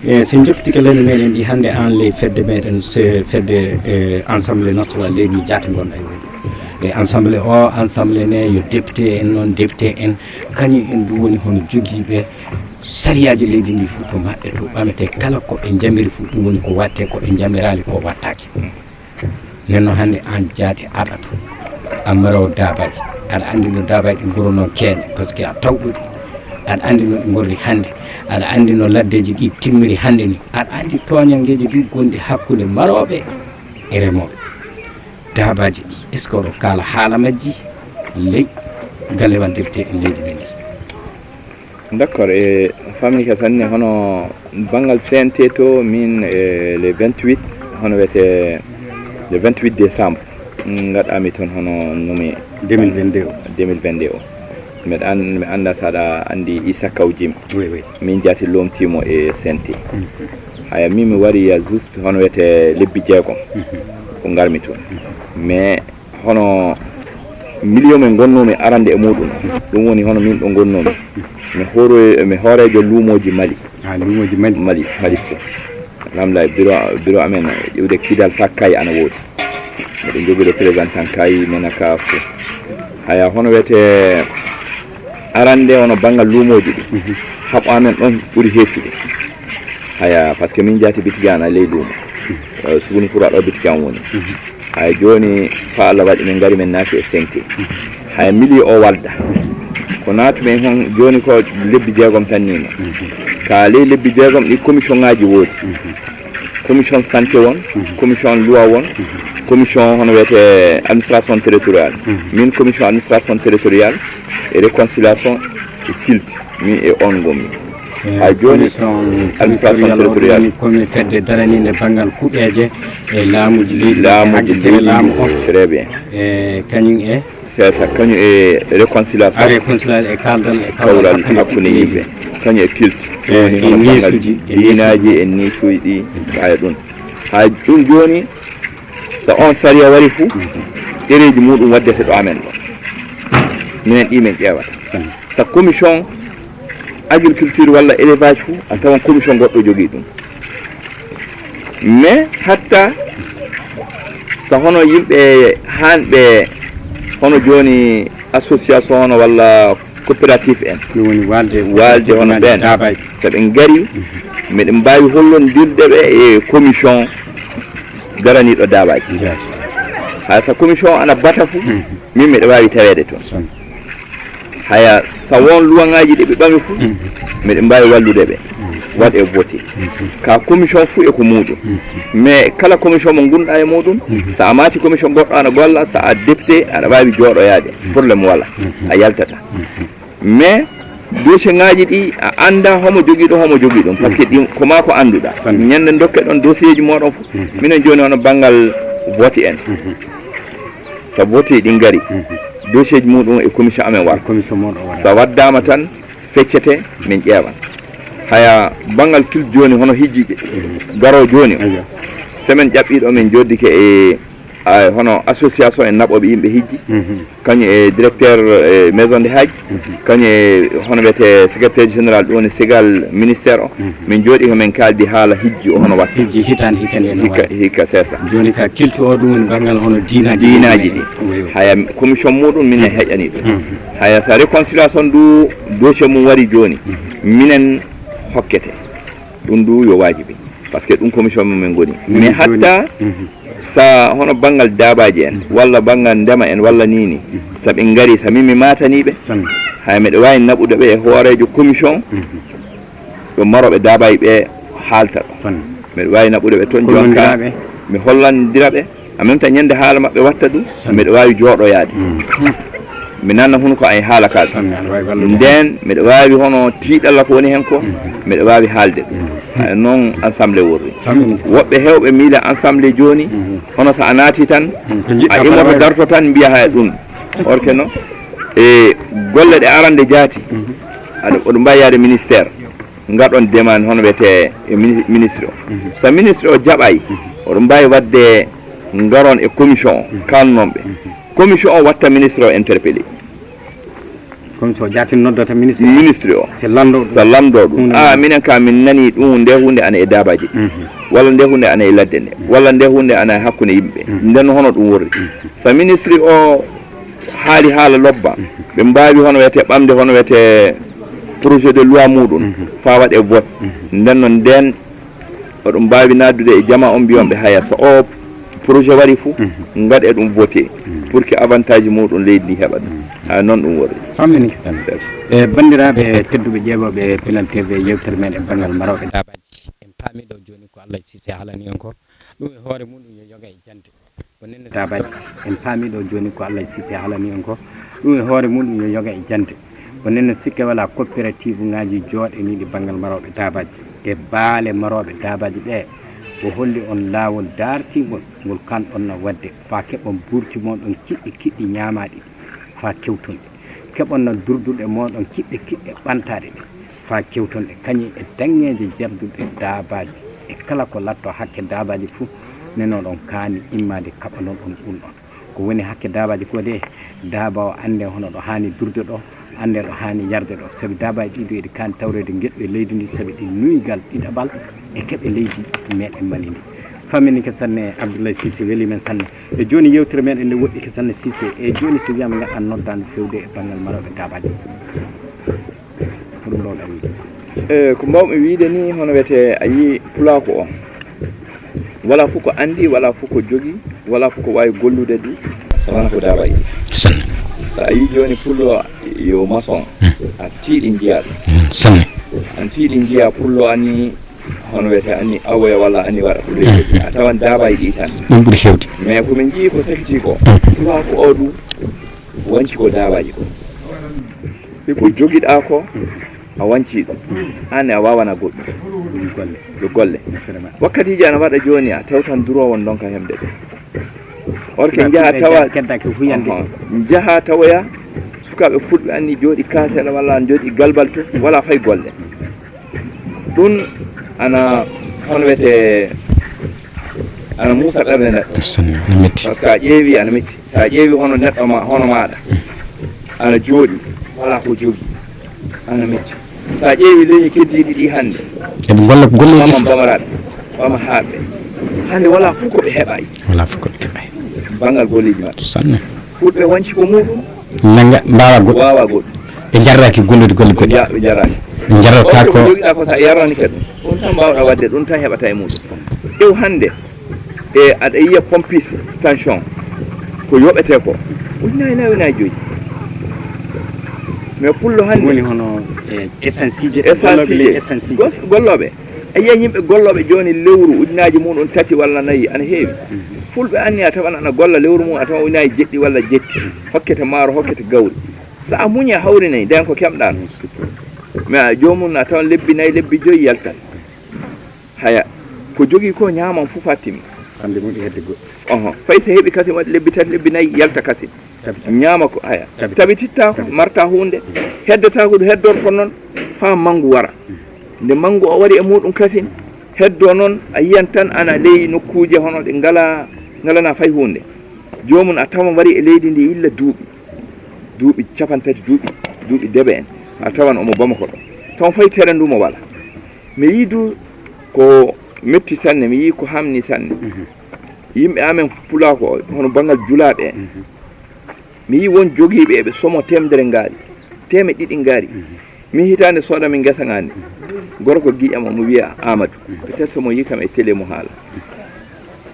e so jokkitike lande meɗen ndi hannde aan ley fedde meɗen se fedde e ensemble national leydi ndi jaati ngonɗa e woni e ensemble o ensemble ne yo député en noon député en kañum en ɗum woni hono jogiiɓe sariyaaji leydi ndi fof to maɓɓe to ɓamete kala ko ɓe jamiri fof ɗum woni ko watte ko ɓe jamiraali ko wattaki. Nden noon hannde aan jaati aɗa to a marowo daabaaji aɗa anndi no daabaaji ɗi ngorono keene par ce que a tawɗo ɗi aɗa anndi no ɗi ngorri hannde aɗa anndi no laddeeji ɗi timmiri hannde ni aɗa anndi tooñanngeeji ɗi gonɗi hakkunde marooɓe e remooɓe daabaaji ɗi est ce que oɗon kaala haala majji ley galle waddirte e leydi men ndi. D'accord e famille ka sanne hono banngal C N T to min e le vingt-huit hono wiyetee le vingt-huit décembre ngaɗami toon hono nomi deux mille vingt-deux o deux mille vingt-deux o mbeɗa an mi annda so aɗa anndi Issa Kaw Jim oui oui min jaati lomtiimo e C N T haya min mi wari ya juste hono wiyetee lebbi jeegom ko ngarmi toon mais hono milieu men ngonnoomi arande e muɗum ɗum woni hono min ɗo ngonnoomi mi horo mi hooreejo luumooji mali ha luumooji mali mali mali fof alhamdulillah biro biro amen ƴewde kidal fa kay ana woodi mbiɗo jogii représentant kay mena ka fof haya hono wiyetee arande hono banngal luumooji ɗi haɓo amen ɗon ɓuri heettude haya par ce que min jaati bitigi an a ley luumo suguni pour aɗo bitigi an woni haya jooni fa allah waɗi min ngari min naati e C N T haya milieu o walda ko naatu min hon jooni ko lebbi jeegom tan nima ka ley lebbi jeegom ɗi commission ngaji woodi commission santé won commission loi won commission hono wiyetee administration territorial min commission administration territorial e réconciliation e culte min e on ngonmi ha jooni administration territorial komi fedde daraniinde banngal kuɓeeje e laamuuji leydi laamuuji leydi laamu o très bien e kañum e c'est ça kañum e réconciliation a réconciliation e kaldal e kawral hakkunde yimɓe kañum e culte woni hono banngal diinaaji e niisuuji ɗi aya ɗum ha ɗum jooni so on sariya wari fuu ɗereeji muɗum waddete ɗo amen ɗo minen ɗi min ƴeewata so commission agriculture walla élevage fuu a tawan commission goɗɗo jogii ɗum mais hatta so hono yimɓe hanɓe hono jooni association hono walla coopérative en ɗum woni walde walde hono ɓen so ɓe ngari miɗen mbaawi hollondirde ɓe e commission daraniiɗo daabaaji hay so commission ana bata fof min miɗa waawi taweede toon haya so won luwaŋaaji ɗi ɓe ɓami fof miɗen mbaawi wallude ɓe waɗe voté ka commission fof e ko muɗum mais kala commission mo ngonɗa e muɗum so a maati commission goɗɗo ana golla so a député aɗa waawi jooɗoyaade problème wala a yaltata mais dossier ngaji ɗi a annda homo jogii ɗum homo jogii ɗum par ce que ɗi ko maa ko annduɗa ñande dokke ɗon dossier ji moɗon fof minen jooni hono banngal vote en so vote ɗi ngari dossier ji muɗum e commission amen wara so waddama tan feccete min ƴeewan haya banngal culte jooni hono hijjiiɗe garo jooni semaine ƴaɓɓiiɗo min joddike e ay hono association en naɓooɓe yimɓe hijji kañum e directeur e maison de haj kañum e hono wiyetee secrétaire général ɗum woni sigal ministère o min jooɗi ko min kaaldi haala hijji o hono watta hijji hitande hikka hikka c'est ça joni ka culte o ɗum woni banngal hono diinaji diinaji ɗi haya commission muɗum min e heƴani ɗum haya sa réconciliation du dossier mum wari joni minen hokkete ɗum du yo wajibi par ce que ɗum commission mum min goni mais hatta sa hono banngal daabaaji en walla banngal ndema en walla nii nii so ɓe ngarii so min mi maatanii ɓe hay miɗo waawi naɓude ɓe e hooreejo commission ɗo marooɓe daabaaji ɓe haalta ɗo miɗo waawi naɓude ɓe toon jonka mi hollandira ɓe en même temps ñande haala maɓɓe watta ɗum miɗo waawi jooɗoyaade mi nanna hunuko ay haala kala nden miɗo waawi hono tiiɗalla ko woni heen ko miɗo waawi haalde ɗum hay noon assemblée worri woɓɓe heewɓe miila assemblée jooni hono so a naati tan a imoto darto tan mbiya hay ɗum orke no e golle ɗe arande jaati aɗa oɗo mbawi yaade ministère ngaɗon demande hono wiyetee e ministre o so ministre o jaɓay oɗo mbawi wadde ngaron e commission o, kalnon ɓe. Commission o watta ministre o interpellé. Commission o jaatin noddata ministre o. Ministre o. Se lanndo ɗum. Se lanndo ɗum. Huunde a, mum. Minen ka min nani ɗum, nde huunde ana e daabaaji. Mhm. Walla nde huunde ana e ladde nde. Walla nde huunde ana e hakkunde yimɓe. Mhm. Nden hono ɗum worri. Mhm. So ministre o haali haala lobba, ɓe mbaawi hono wiyetee ɓamde, hono wiyetee projet de loi muɗum, mhm, faa waɗee vote. Mhm. Nden noon nden oɗon mbaawi naatdude e jama on, mbiyon ɓe haya so o projet wari fuu, mhm, ngaɗee ɗum voté, mhm, pour que avantage muɗum leydi ndi heɓa ɗum. Mhm. Haya noon ɗum worri. Famɗini ko tan. Yes. E banndiraaɓe tedduɓe ƴeewooɓe Pinal T V, yewtere meɗen banngal marooɓe daabaaji. En paami ɗo jooni ko Allah Cissé haalani en ko. Ɗum e hoore muɗum yo yoga e jante. Ko nen no daabaaji. En paami ɗo jooni ko Allah Cissé haalani en ko. Ɗum e hoore muɗum yo yoga e jante. Ko nen no sikke wala coopérative ŋaaji jooɗaniiɗi banngal marooɓe daabaaji. E baale marooɓe daabaaji ɓe, o holli on laawol daartingol ngol kanɗon no waɗde faa keɓon buurti mooɗon kiɗɗi kiɗɗi ñaamaaɗi faa kewton ɗi. Keɓon no durduɗe mooɗon kiɗɗe kiɗɗe ɓantaaɗe ɗe faa kewton ɗe kañum e daŋŋeeje jarduɗe daabaaji e kala ko latto hakke daabaaji fuu nenoɗon kaani immaade kaɓanon ɗum ɗum ɗon. Ko woni hakke daabaaji ko de daaba o annde hono ɗo haani durdude ɗo, annde ɗo haani yarde ɗo. Sabi daabaaji ɗi du eɗi kaani tawreede ngeɗu e leydi ndi sabi ɗi nuygal ɗiɗaɓal e keɓe leydi meɗen Mali ndi. Famini ko sanne Abdoulaye Cissé weli men sanne. E jooni yewtere meɗen nde woɗɗi ko sanne Cissé. E jooni so wiyama ngaɗa noddaandu fewde e banngal marooɓe daabaaji. Ko ɗum ɗo ɗawi. E, ko mbawmi wiide ni hono wiyetee a yii pulaaku o. Wala fof ko anndi, wala fof ko jogii, wala fof ko waawi gollude du. So wona ko daabaaji. Sanne. So a yii jooni pullo yo maçon, hmm, a tiiɗi njiyaa ɗum. Hmm, sanne. An tiiɗi njiyaa pullo anni hono wiyetee anni awoya walla anni waɗa ko ɗum. Hmm. A tawan daabaaji ɗi tan. Ɗum ɓuri heewde. Mais ko min njii ko sakitii ko. Hmm. Pulaaku o du wanci ko daabaaji ko. Ko jogiɗaa ko, a wancii ɗum. Aan ne a waawanaa goɗɗum. Ɗum golle. Ɗum golle. Vraiment. Wakkatiiji ana waɗa jooni, a tewtan duroowo ndonka heɓde ɗum. Or que njaha tawa, keddaaki huyande. Aha. Njaha tawoya, sukaaɓe fulɓe anni jooɗi kaasela walla an jooɗi galbal to, wala fay golle. Ɗum ana hono wiyetee ana muusa ɓernde neɗɗo. Sanne, ana metti. Par ce que a ƴeewi ana metti. So a ƴeewi hono neɗɗo ma, hono maaɗa, ana jooɗi, wala ko jogii, ana metti. So a ƴeewi leñi keddiiɗi ɗi hannde, eɓe ngolla ko golleeji ɓama fof. Bamaraaɓe, ɓama haaɓɓe. Hannde wala fof ko ɓe heɓaay. Wala fof ko ɓe keɓaay. Banngal golleeji maɓɓe. Sanne. Fulɓe wanci ko muɗum. Nanga, mbaawa goɗɗum. Waawa goɗɗum. Ɓe njarraaki gollude golle goɗɗe. Ya, ɓe njarraaki. Ɓe njarrata ko. Ko jogiɗaa ko so a yarani kadi. Ɗum tan mbaawɗaa waɗde, ɗum tan heɓata e muɗum. Ƴeew hannde, e aɗa yiya pompiste tension ko yoɓetee ko ujunaaji nayi, ujunaaji joyi. Mais pullo hannde woni hono, e, essence ji, essence ji. Gollooɓe essence ji. Gos-, gollooɓe. A yiya yimɓe gollooɓe jooni lewru ujunaaji muɗum tati walla nayi ana heewi. Mhm. Fulɓe anni a tawan ana golla lewru mum a tawan ujunaaji jeɗɗi walla jetti. Mhm. Hokkete maaro, hokkete gawri. So a muñi a hawrinay, nden ko keɓɗaa. Mhm. Mais a joomum a tawan lebbi nayi, lebbi joyi yaltan. Haya, ko jogii ko ñaaman fof haa timmi. Hannde mum ɗi hedde goɗɗi. Oho, fay so heɓi kasin waɗi lebbi tati, lebbi nayi, yalta kasin. Tabitat. Ñaama ko, haya. Tabitat. Tabitittaako, tabitat. Marta huunde, heddataako ɗo heddorto noon, faa manngu wara. Mm. Nde manngu o wari e muɗum kasin, heddoo noon, a yiyan tan ana ley nokkuuje hono ɗe ngala, ngalana fay huunde. Joomum a tawan wari e leydi ndi illa duuɓi. Duuɓi capantati, duuɓi, duuɓi debe en. A tawan omo Bamako ɗo. Taw fay tere ndu mo wala. Mi yii du ko metti sanne, mi yii ko hamni sanne. Mhm. Yimɓe amen pulaaku o, hono banngal julaaɓe en. Mhm. Mi yii won jogiiɓe eɓe somo teemedere ngaari, teemeɗɗe ɗiɗi ngaari. Mhm. Min hitaande sooda min ngesa ngaari. Mhm. Gorko giƴam omo wiya Amadou. Mhm. Ɓe testa mo yii kam e télé mo haala.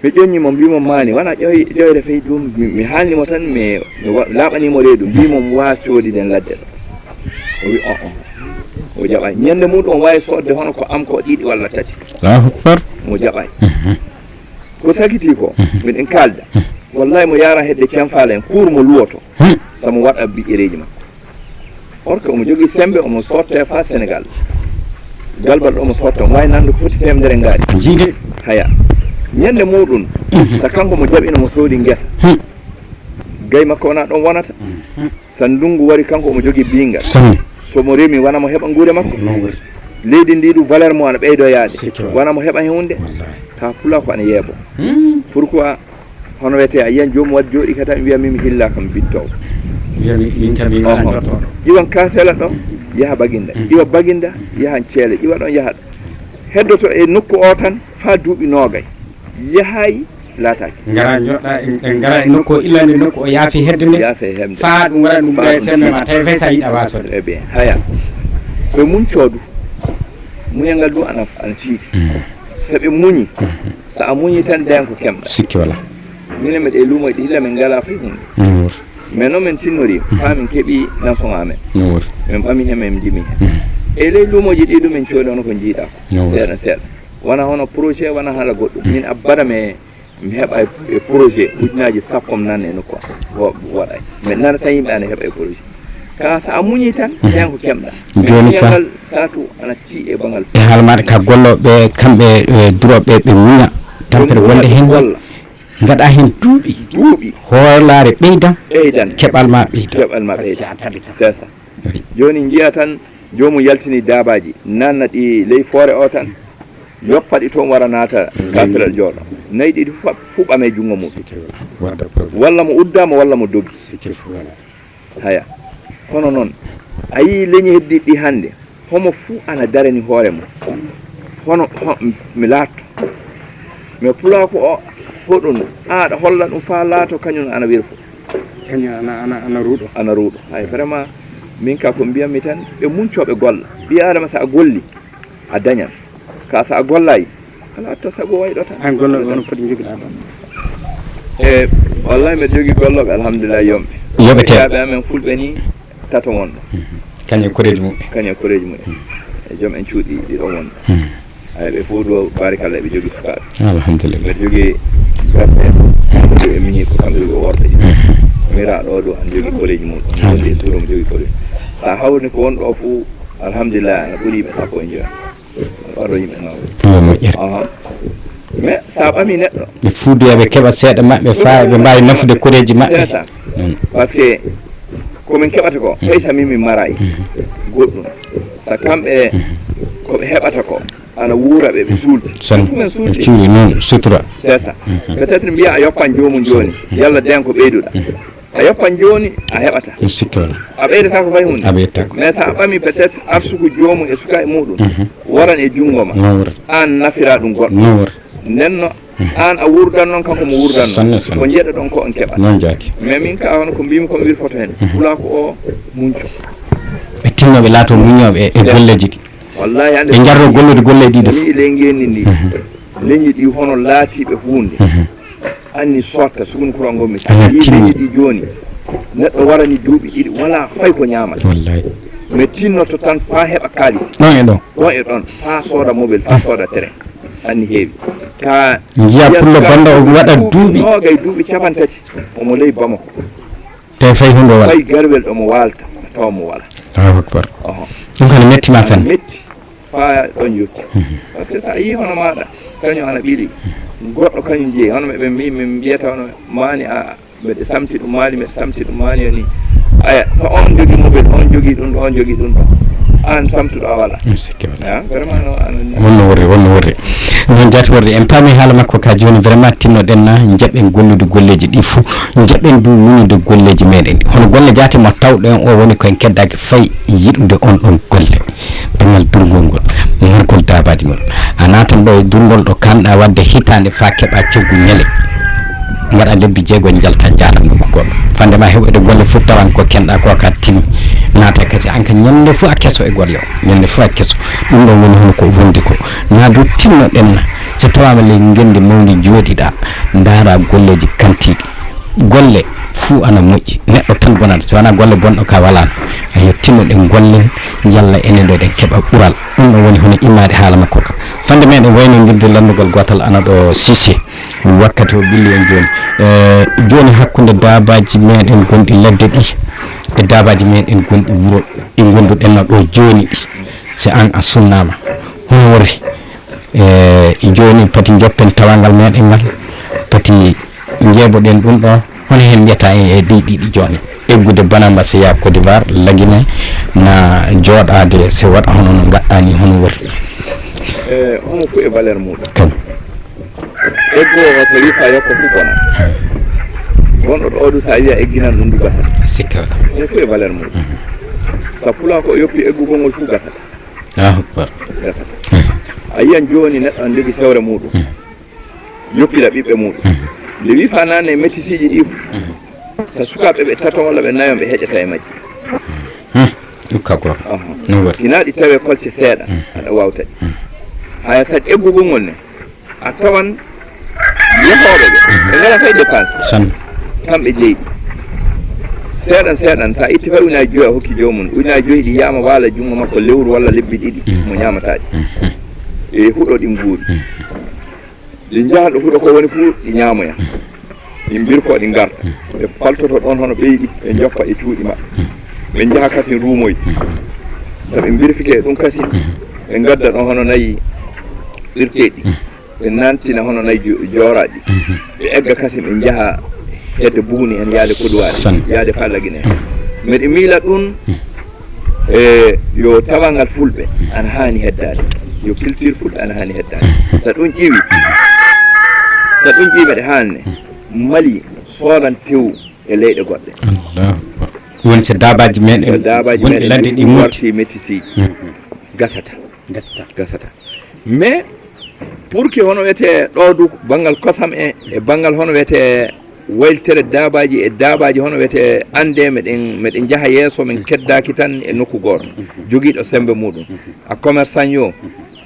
Mi ƴoññi mo, mbii mo maani, wona ƴoy-, ƴoyre fey ɗum, mi, mi haalni mo tan, mi, mi wa-, laaɓanii mo reedu, mbii mo, mi waa coodiden ladde ɗo. O wi, on, on. O jaɓaay. Ñande muɗum o waawi soodde hono ko am ko ɗiɗi walla tati. Allahu Akbar. Mo jaɓaay. Mhm. Ko sakitii ko, mhm, miɗen kaalda. Mhm. Wallahi mo yaara hedde Cem Faala en, kuur mo luwoto. Hmm. Sabu waɗa biƴƴereeji makko. Or que omo jogii semmbe, omo sotta e faa Senegaal. Galbal ɗo omo sotta, omo waawi nande ko foti teemedere ngaari. Jiide. Haya. Ñande muɗum, mhm, so kanko mo jaɓino mo soodi ngesa. Hmm. Gay makko wona ɗon wonata. Mhm. So ndunngu wari kanko omo jogii biingal. Sanne. So mo remi wona mo heɓa nguure makko. Noon woni. Leydi ndi du valeur mo ana ɓeydo yaade. C'est clair. Wona mo heɓa heen huunde. Wallahi. Ta pula ko ana yeebo. Hmm. Pourquoi? Hono wiyetee, a yiyan joomum waɗi jooɗii ka tan, wiya min mi hillaaka, mi bittoowo. Wiya min, min kam mi waɗa Oho. Jotooɗo. Iwan Kaasela ɗon, yaha Baginda. Mm. Iwa Baginda, yahan Ceele. Iwa ɗon, yaha ɗon. Heddoto e nokku o tan faa duuɓi noogay. Yahay laataaki. Ngara njoɗɗa, en, en ngara e nokku o, illande nokku o yaafi hedde nde. Yaafi hedde. Faa ɗum waɗa ɗum Faa ɓura e ɗum sembe ma, tiiɗa. Tawi fay sa yiɗa wasode. Très bien. Haya. Ɓe muñ coodu. Muñal ngal ɗum ana, ana tiiɗi. Mm. So ɓe muñi, mm-hmm. So a muñi tan, dayan ko kemɗa. Sikki wala. Minen mbeɗe e luumoji ɗi hila min ngalaa fay huunde. No wori. Mais noon min tinnori, mm-hmm. Faa min keɓi nason amen. No wori. Min ɓami heen, min ndimi heen. Mm-hmm. E ley luumoji ɗi ɗum min coodono ko njiiɗa ko. No wori. Seeɗa seeɗa. Wona hono projet, wona haala goɗɗum. Mm. Min abbada mi, mi heɓa e, e projet ujunaaji sappo mi nana e nokku am. Wo-, waɗay. Mi nana tan yimɓe ana heɓa e projet. Ka so a muñi tan, mm-hmm. Dayan ko kemɗa. Jooni ka. Ngal saatu ana tii e bangal. E haala maɗa ka gollooɓe, kamɓe, e, durooɓe ɓe muña. Tampere wonde heen. Golla. Ngaɗa heen duuɓi. Duuɓi. Hoolaare ɓeydan. Ɓeydan. Keɓal ma ɓeydan. Keɓal ma ɓeydan. C'est ça. Oui. Jooni njiya tan joomum yaltini daabaaji, nanna ɗi ley foore o tan, yoppa ɗi toon wara naata Kaasel jooɗo. Nayi ɗiɗi fof, fof ɓame junngo mum. Walla mo uddaama, walla mo dogi. Haya. Kono noon, a yii leñi heddiiɗi ɗi hannde, homo fuu ana darani hoore mum. Hono, ho-, mi laatto. Mais pulaaku o, hoɗum, aɗa holla ɗum faa laato, kañum ana wirfo. Kañum ana, ana, ana ruuɗo. Ana ruuɗo. Hay, vraiment, min ka ko mbiyammi tan, ɓe muñcooɓe golla. Ɓii Aadama, so a golli, a dañan. Ka so a gollaay, alaa to sago wayɗo tan. An gollooɓe, hono foti njogiɗaa ɗon? E, wallahi, mbeɗa jogii gollooɓe, alhamdulillah, yomɓe. Yoɓete. Yaaɓe amen fulɓe ni, tato wonɗo. Mhm. Kañum e koreeji muɓɓen. Kañum e koreeji muɓɓen. Mhm. E joom en cuuɗi ɗiɗo wonɗo. Mhm. Ay, ɓe fof ɗo, barikalla, eɓe jogii sukaaɓe. Alhamdulillah. Mbeɗa jogii garɗe, ɗo e mini ko kamɓe ɓe worɓe. Mhm. Mira ɗo, ɗo, ana jogii koreeji mum. Alhamdulillah. Wonde e suuɗo mo jogii koreeji. So a hawri ko won ɗo fof, alhamdulillah, ana ɓuri ɓe sappo e joyo. Ɓaɗo yimɓe nawa. Yo moƴƴere. Aha. Mais so a ɓami neɗɗo. Ɓe fuudoya ɓe keɓa seeɗa maɓɓe faa ɓe mbaawi nafude koreeji maɓɓe. C'est ça. Mm. Parce que ko min keɓata ko, mm. Hay so min, min maraay. Mm. Goɗɗum. So kamɓe, mm. Ko ɓe heɓata ko, ana wuura ɓe, ɓe suulti. Sani. Ɗum en suulti. Ɓe cuuri noon, sutura. C'est ça. Mm. Peut-être mbiya a yoppan joomum jooni. Mm. Yalla den ko ɓeyduɗa. Mm. A yoppan jooni, a heɓata. Mi sikki wala. A ɓeydata ko fay huunde. A ɓeydata ko. Mais so a ɓami peut-être arsuku joomum e sukaaɓe muɗum, mhm, waran e junngo ma. No wurata. Aan nafira ɗum goɗɗo. No wurata. Nden no, mhm, aan a wurdan noon, kanko mo wurdan noon. Sanne, sanne. Ko njeɗɗa ɗon ko on keɓa. Noon jaati. Mais min ka hono ko mbimi ko mi wirfoto heen. Mhm. Pulaaku o muñco. Ɓe tinno ɓe laato muññooɓe e, e golleeji ɗi. Wallahi, hannde ɓe njarro gollude golleeji ɗi def. Mi ley ngenndi ndi. Mhm. Leñi ɗi hono laatiiɓe huunde. Mhm. Anni sotta sukun kuran ngon mi. Ana tinni. Yimɓe ɗi jooni. Neɗɗo warani duuɓi ɗiɗi, wala fay ko ñaamata. Wallahi. Mi tinnoto tan faa heɓa kaalis. Ɗon e ɗon. Ɗon e ɗon. Faa sooda mobile, faa sooda tere. Anni heewi. Ka njiya pullo banndo o waɗa duuɓi. Noogay duuɓi capantati. Omo ley Bamako. Te fay huunde wala. Fay garwel ɗo mo waalta, tawa mo wala. Allahu akbar. Oho. Ɗum kana metti ma tan. Metti. Faa ɗon yotti. Mhm. Parce que so a yii hono maaɗa, kañum ana ɓili, goɗɗo kañum jeyi, hono ɓe mbi-, min mbiyata hono maani a, mbeɗe samti ɗum maani, mbeɗe samti ɗum maani yo ni. Aya, so on jogii mobile, on jogii ɗum ɗo, on jogii ɗum ɗo. Aan samtuɗo a wala. Mi sikki wala. Ah, vraiment, no, ana- Wonno worri, wonno worri. Noon jaati worri, en paami haala makko ka jooni, vraiment tinnoɗen na, njaɓen gollude golleeji ɗi fuu, njaɓen du muñude golleeji meɗen. Hono golle jaate mo tawɗo en o woni ko en keddaaki fay yiɗude on ɗon golle. Banngal durngol ngol, margol daabaaji mon. A naatan ɗo e durngol ɗo kanɗa waɗde hitaande faa keɓa coggu ñale. Ngaɗa lebbi jeego njalta njaara nokku goɗɗo. Fande ma heɓoyde golle fof tawan ko kenɗa ko ka timmi. Naata kasi an ka ñande fof a keso e golle o. Ñande fof a keso. Ɗum ɗon woni hono ko wondi ko. Na du tinno ɗen na. So tawama ley ngendi mawndi jooɗiɗa, ndaara golleeji kantiiɗi. Golle fuu ana moƴƴi. Neɗɗo tan bonata. So wonaa golle bonɗo ka walaano. Ayo tinno ɗen gollen. Yalla enen ɗo ɗen keɓa ɓural. Ɗum ɗon woni hono immaade haala makko ka. Fande meɗen waynondirde lanndugol gootal ana ɗo Cissé. Wakkati o ɓilli en jooni. Eh, jooni hakkunde daabaaji meɗen gonɗi ladde ɗi e daabaaji meɗen gonɗi wuro ɗi ngonduɗen no ɗo jooni ɗi. Si an a sunnaama. Hono worri. Eh, jooni pati njoppen tawangal meɗen ngal. Pati njeeɓoɗen ɗum ɗo. Hono heen mbiyata e, e ɗi, ɗi, ɗi jooni? Eggude Banamba so yaa Côte d'Ivoire, Lagine, na jooɗaade so waɗa hono no ngaɗɗaa ni, hono worri? E, hono fof e valeur muɗum. Kañ. Eggo o so wii faa yoppa fof bona. Wonɗo ɗo ɗum, so a wiya egginan ɗum, ɗum gasata. Sikka wala. Ɗum fof e valeur mum. Sa pulaa ko yoppi eggugol ngol fof gasata. Allahu akbar. Gasata. A yiyan jooni neɗɗo an jogi sewre muɗum. Yoppira ɓiɓɓe muɗum. Nde wi fa nane e métisiiji ɗi fof. Sa sukaaɓe ɓe tato walla ɓe nayon ɓe heƴata e majji. Ɗum ka gorko. Aha. No wari. Ina ɗi tawe kolce seeɗa. Aɗa wawta ɗi. Haya sa eggugol ngol ne. A tawan yehooɓe ɓe, ɓe ngala fay dépense. San. Kamɓe jeyi. Seeɗan seeɗan, sa itti fay ujunnaaji joyi a hokki joomum. Ujunnaaji joyi ɗi yahma waala junngo makko lewru walla lebbi ɗiɗi, mo ñaamataa ɗi. E huɗo ɗi nguuri. Ɗi njaha ɗo huɗo ko woni fuu, ɗi ñaamoya. Ɗi mbirfo, ɗi ngarta. Ɓe faltoto ɗon hono ɓeyɗi, ɓe njoppa e cuuɗi maɓɓe. Ɓe njaha kasin ruumoy. So ɓe mbirfike e ɗum kasin, ɓe ngadda ɗon hono nayi ɓirteeɗi. Ɓe nantina hono nayi jo-, jooraɗi. Ɓe egga kasin, ɓe njaha hedde Buguni en, yaade Koduwaare, yaade Fallagine en. Miɗo miila ɗum, e yo tawangal Fulɓe ana haani heddaade. Yo culture Fulɓe ana haani heddaade. So ɗum ƴiwi, so ɗum ƴiwi, meɗe haanne. Mali soodan tew e leyɗe goɗɗe. Allahu akbar. Ɗum woni so daabaaji meɗen, so daabaaji wonɓe meɗen ladde ɗi ɗi ŋotti. Warti métisiiji. Gasata. Gasata. Gasata. Mais pour que hono wiyetee ɗo du banngal kosam e, e banngal hono wiyetee wayltere daabaaji e daabaaji hono wiyetee annde meɗen, meɗen njaha yeeso, men keddaaki tan e nokku gooto. Jogiiɗo semmbe muɗum. A commerçant yo,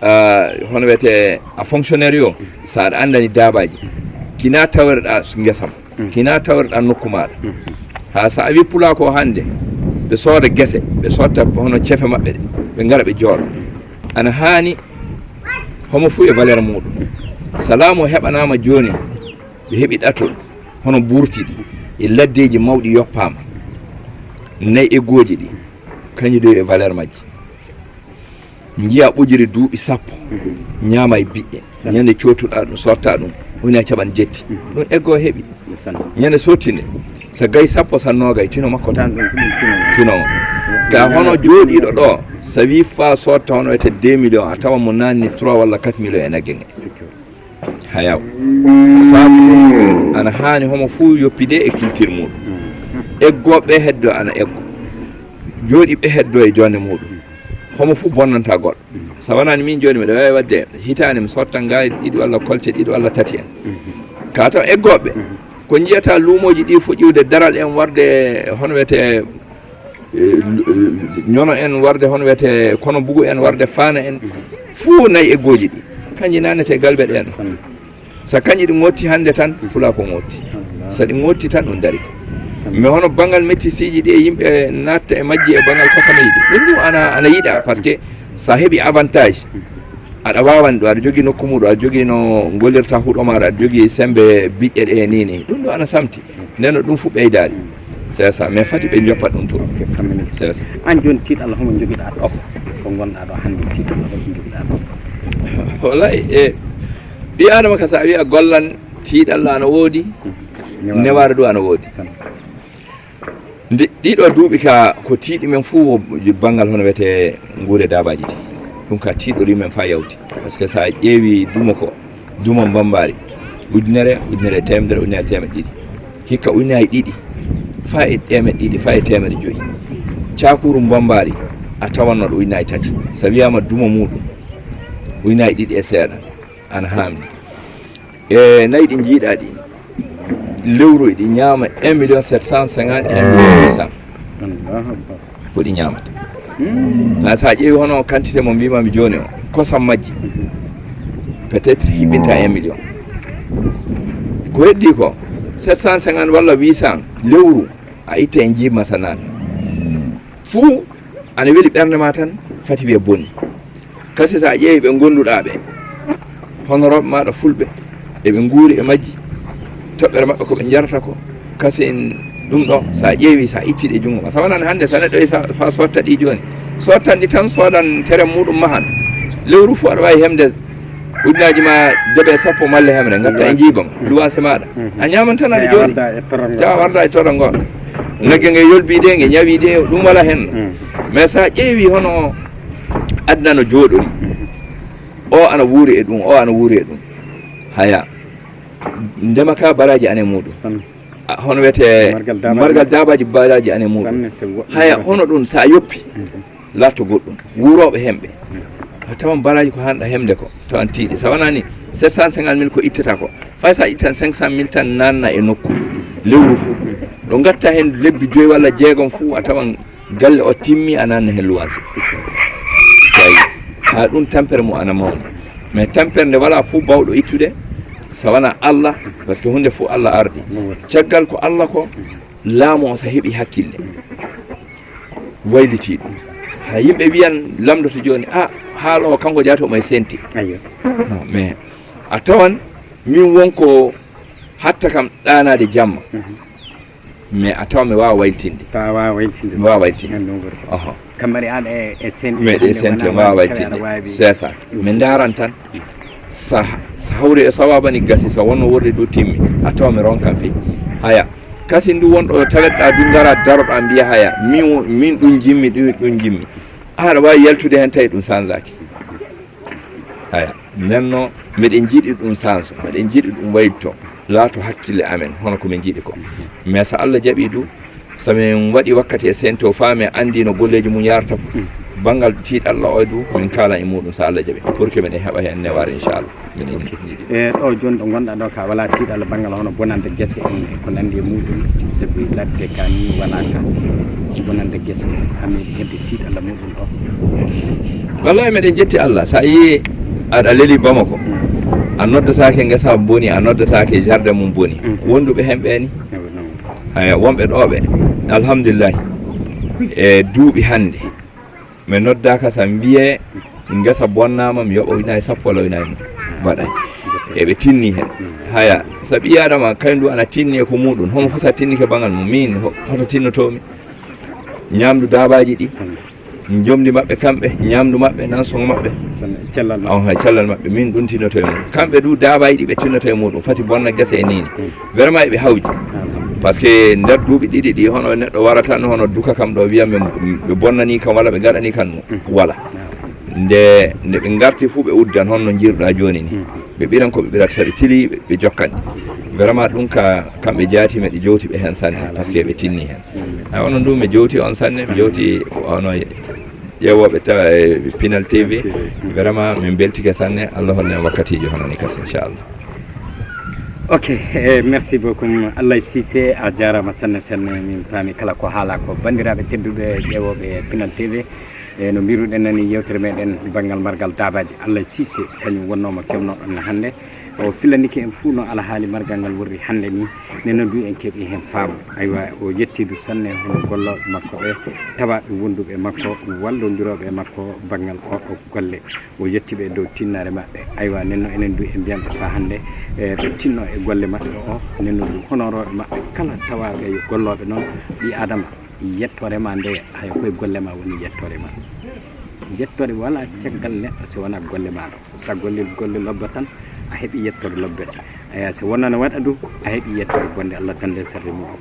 a, hono wiyetee a fonctionnaire yo, so aɗa anndani daabaaji, kina tawereɗaa ngesa ma, kina tawereɗaa nokku maaɗa. Haa so a wi pulaa ko hannde, ɓe sooda gese, ɓe sotta hono cefe maɓɓe ɗe, ɓe ngara ɓe jooɗo. Ana haani homo fuu e valeur muɗum. So laamu heɓanaama jooni, ɓe heɓi ɗato, hono burti ɗi, e laddeeji mawɗi yoppaama, nayi eggooji ɗi, kañi doy e valeur majji. Njiya ɓojiri duuɓi sappo, ñaama e biƴƴe. Ñande cootuɗaa ɗum, sotta ɗum, woni a caɓan jetti. Ɗum eggo heɓi. Ñande sottinde, so gay sappo, so noogay, tino makko tan. Tan ɗum ko ɗum tino. Tino. Ka hono jooɗiiɗo ɗo, so wi fa sotta hono wiyetee deux millions, a tawa mo naanni trois walla quatre millions e nagge nge. Hayaw. Sabu ɗum, ana haani homo fuu yoppide e culture muɗum. Eggooɓe heddo ana eggo. Jooɗiiɓe heddo e joonde muɗum. Homo fuu bonnanta goɗɗo. So wonani min jooni, miɗo waawi waɗde hitaande mi sotta ngaari ɗiɗi walla kolce ɗiɗi walla tati en. Ka taw eggooɓe, ko njiyata luumooji ɗi fof ƴiwde daral en warde, hono wiyetee, eh, lu-, eh, ñono en warde, hono wiyetee kono bugu en warde, faana en, fuu nayi eggooji ɗi. Kanji nanete galbe ɗen. So kañƴi ɗi ŋotti hannde tan, pulaa ko ŋotti. So ɗi ŋotti tan, ɗum darike. Mais hono banngal métisiiji ɗi e yimɓe naatta e majji e banngal kosameeji ɗi, ɗum ɗum ana, ana yiɗaa, par ce que so a heɓi avantage, aɗa waawani ɗum, aɗa jogii nokku muɗum, aɗa jogii no ngollirta huɗo maaɗa, aɗa jogii semmbe biƴƴe ɗe ni ni, ɗum ɗum ana samti. Nden no ɗum fof ɓeydaali. C'est ça, mais fati ɓe njoppa ɗum to. Ok, famille. C'est ça. An jooni tiiɗalla homo njogiɗaa ɗo? Ko ngonɗaa ɗo hannde, tiiɗalla homo njogiɗaa ɗo? Wallahi, e ɓii Aadama ka, so a wiya gollan, tiiɗalla ana woodi, newaare du ana woodi. Nde, ɗiɗo duuɓi ka, ko tiiɗi men fof wo banngal hono wiyetee nguure daabaaji ɗi. Ɗum ka tiiɗori men faa yawti. Par ce que so a ƴeewi dumo ko, dumo Mbambaari, ujunere, ujunere e teemedere, ujunere e teemedde ɗiɗi. Hikka ujunaaji ɗiɗi, faa e teemedde ɗiɗi, faa e teemedde joyi. Caakuru Mbambaari, a tawanno ɗo ujunaaji tati. So wiyaama dumo muuɗum, ujunaaji ɗiɗi e seeɗa, ana haamni. E nayi ɗi njiiɗaa ɗi, lewru eɗi ñaama un million sept cent cinquante, un million huit cent. Allahu Akbar. Ko ɗi ñaamata. Hmm. Na, so a ƴeewi hono quantité mo mbiimaami jooni o, kosam majji, peut-être hiɓɓinta un million. Ko heddii ko, sept cent cinquante walla huit cent lewru, a itta e njiiba ma sa naan. Fuu ana weli ɓernde ma tan, fati wiya boni. Kasi so a ƴeewi ɓe ngonnduɗaa ɓe, honorooɓe maaɗa fulɓe, eɓe nguuri e majji, toɓɓere maɓɓe ko ɓe njarata ko, kasi en ɗum ɗo, so a ƴeewi, so a itti ɗe junngo ma. So wonani hannde, so neɗɗo yehi sa-, fa sotta ɗi jooni, sottan ɗi tan, soodan tere muɗum mahan. Lewru fof aɗa waawi heɓde ujunaaji ma debe sappo malla hemre, ngatta e njiiba ma, luwaase maaɗa. A ñaaman tan aɗa jooɗi. Tawa warda e torra ngoɗo. Nagge nge yolbi de, nge ñawi de, ɗum wala hen. Mais so a ƴeewi hono aduna no jooɗori, o ana wuuri e ɗum, o ana wuuri e ɗum. Haya. Ndema ka baraaji ana e muɗum. Hono wiyetee margal daabaaji, margal daabaaji, baraaji ane muɗum. Haya, hono ɗum, so a yoppi, laatto goɗɗum. Wuurooɓe hemɓe. A tawan baraaji ko hanɗa hemde ko, tawan tiiɗi. So wonaa ni, sept cent cinquante mille ko ittata ko. Fay so a ittan cinq cent mille tan naanna e nokku, lewru fuu. Ɗo ngatta heen lebbi joyi walla jeegom fuu, a tawan galle o timmi, a naanna heen luwaasi. Tawi haa ɗum tampere mum ana mawni. Mais tampere nde walaa fuu baawɗo ittude, so wonaa Allah, parce que huunde fuu Allah ardi. Caggal ko Allah ko, laamu o so heɓi hakkille, waylitii ɗum. Haa yimɓe wiyan, lamndoto jooni, "Ah, haala o kanko jaato mo e sente." Ayyo. Non, mais a tawan, min won ko hatta kam ɗaanaade jamma. Mhm. Mais a tawa mi waawa waylitinde. Tawa waawa waylitinde. Mi waawa waylitinde. Heen ɗum woni. Oho. Kammari aan e, e sente. Mais ɗe hannde sente wonaa mi waawa wonde tawi aɗa waylitinde. Waawi. C'est ça. Mm. Mi ndaaran tan. Sa, sa hawri e sawaaba ni gasi, sa wonno worri ɗo timmi. A tawa mi ronkan fii. Haya. Kasi ndu wonɗo tawetɗa du ngara daroɗa mbiya haya. Min wo-, min ɗum jimmi, ɗum, ɗum jimmi. Aɗa waawi yaltude heen tawi ɗum sanzaaki. Haya, nden no, miɗen njiɗi ɗum sanso, miɗen njiɗi ɗum wayto, laato hakkille amen, hono ko min njiɗi ko. Mais so Allah jaɓi du, so min waɗi wakkati e sento faa min anndi no golleeji mum yaarata, banngal tiiɗalla o du, min kaalan e muɗum so Allah jaɓi, pour que miɗen heɓa heen newaare, inchallah. Miɗen njiɗi. E ɗo jooni ɗo ngonɗa ɗo ka wala tiiɗalla banngal hono bonande gese en e ko nanndi e muɗum, sabi ladde ka ni wala ka bonande gese, hami hedde tiiɗalla muɗum ɗo. Wallahi, meɗen jetti Allah. Sa yi aɗa leli Bamako, a noddataake ngesa boni, a noddataake jardin mum boni. Mm. Wonduɓe hen ɓe ni? Ewa, non. Haya, wonɓe ɗo ɓe, alhamdulillahi, e duuɓi hannde, mi noddaaka sa mbiye ngesa bonnama, mi yoɓa ujunaaji sappo walla ujunaaji mum. Mbaɗa. Eɓe tinni hen. Haya, sa ɓii Adama, kañum du ana tinni e ko muɗum. Homo fof sa tinnike bangal mum. Min, ho-, hoto tinnotomi? Ñamdu daabaaji ɗi. Jomdi maɓɓe kamɓe, ñamdu maɓɓe, nan soŋ maɓɓe. Cellal maɓɓe. On hay cellal maɓɓe. Min ɗum tinnoto e mum. Kamɓe du daabaaji ɗi ɓe tinnoto e muɗum. Fati bonna gese e nini. Vraiment eɓe hawji. Par ce que nder duuɓi ɗiɗi ɗi, hono neɗɗo warata no, hono duka kam ɗo, wiya ɓe, ɓe bonnani kam walla ɓe gaɗani kam no. Wala. Nde, nde ɓe ngarti fuu ɓe uddan, hono no njiiruɗa jooni ni. Ɓe ɓiran ko ɓe ɓirata, so ɓe tili, ɓe, ɓe jokkan. Vraiment ɗum ka, kamɓe jaati, meɗe jowti ɓe hen sanne, par ce que ɓe tinni hen. Ay, onon du, mi jowti on sanne, mi jowti ono ƴeewooɓe ta-, e Pinal T V. Vraiment, min mbeltike sanne. Allah holne en wakkatiiji hono ni kasi, inchallah. Ok, eh, merci beaucoup. Allah Cissé, a jaaraama sanne, sanne. Min paami kala ko haala ko. Banndiraaɓe tedduɓe ƴeewooɓe Pinal T V, e no mbiruɗen nani yewtere meɗen banngal margal daabaaji. Allah Cissé, kañum wonnooma kewnoɗon hannde. O fillanike en fuu no alhaali margal ngal worri hannde ni. Nden no du en keɓi heen faamu. Aywa, o yetti du sanne hono gollooɓe makko ɓe, tawaaɓe wonduɓe makko, wallondirooɓe makko banngal o, o golle. O yetti ɓe dow tinnaare maɓɓe. Aywa, nden no enen du en mbiyan ɓe faa hannde, e, ɓe tinno e golle maɓɓe o. Nden no du honorooɓe maɓɓe kala tawaaɓe yo gollooɓe noon, ɓii Aadama, yettoore ma nde, hay koye golle ma woni yettoore ma. Yettoore wala caggal neɗɗo so wona golle ma ɗo. Sa golli golle lobba tan, a heɓi yettoore lobbere. Eya, so wonno ne waɗa du, a heɓi yettoore bonde. Allah dande sarde muɗum.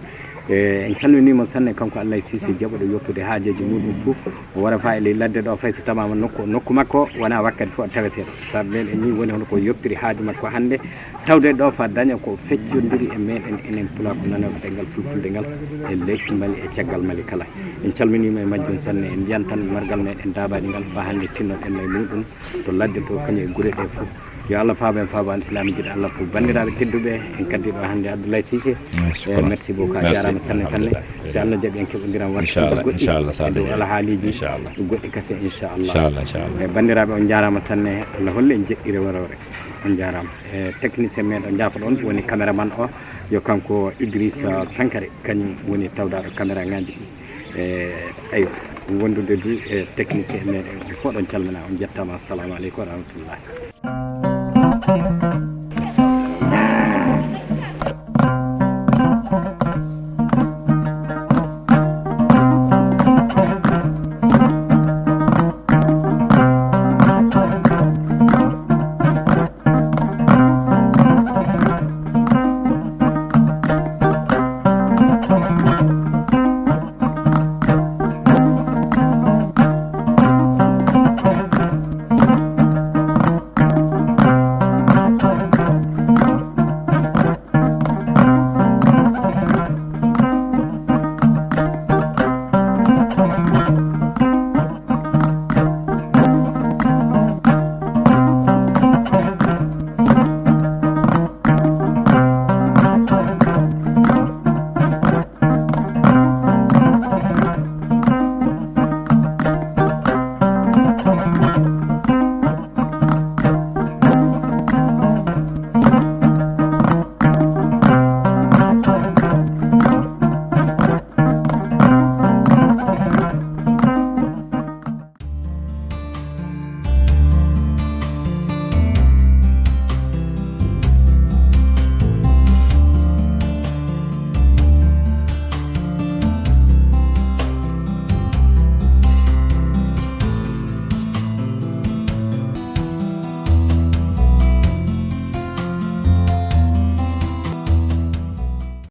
E, en calminii mo sanne, kanko Allah Cissé, jaɓuɗo yoppude haajeeji muɗum fof. O wara faa e ley ladde ɗo, fay so tamaama nokku, nokku makko wona wakkati fof taweteeɗo. Sabu men en nii woni hono ko yoppiri haaju makko hannde, tawde ɗo faa daña ko feccondiri e meɗen enen pulaaku nanooɓe ɗemngal fulfulde ngal e leydi Mali e caggal Mali kala. En calminiima e majjum sanne, en mbiyan tan margal meɗen daabaaji ngal faa hannde tinnoɗen e muɗum to ladde to, kañum e gure ɗe fof. Yo Allah faabo en, faabo an silami giɗo Allah fof. Banndiraaɓe tedduɓe, en kaddi ɗo hannde Abdoulaye Cissé. Eh, merci beaucoup, a jaaraama sanne, sanne. Si Allah jaɓi, en keɓondiran wartude goɗɗi e dow alhaaliji goɗɗi kadi, inchallah. Inchallah, inchallah. Eh, banndiraaɓe, on jaaraama sanne. Allah holle en jeɗɗire warore. On jaaraama. Eh, technicien meɗen, jaafoɗon, woni caméraman o, yo kanko Idrissa Sankare, kañum woni tawdaaɗo caméra ngaji ɗi. Eh, ayo, wondude du e technicien meɗen, on fof ɗon calmina, on jettama. Assalamu aleykum wa rahmatullah.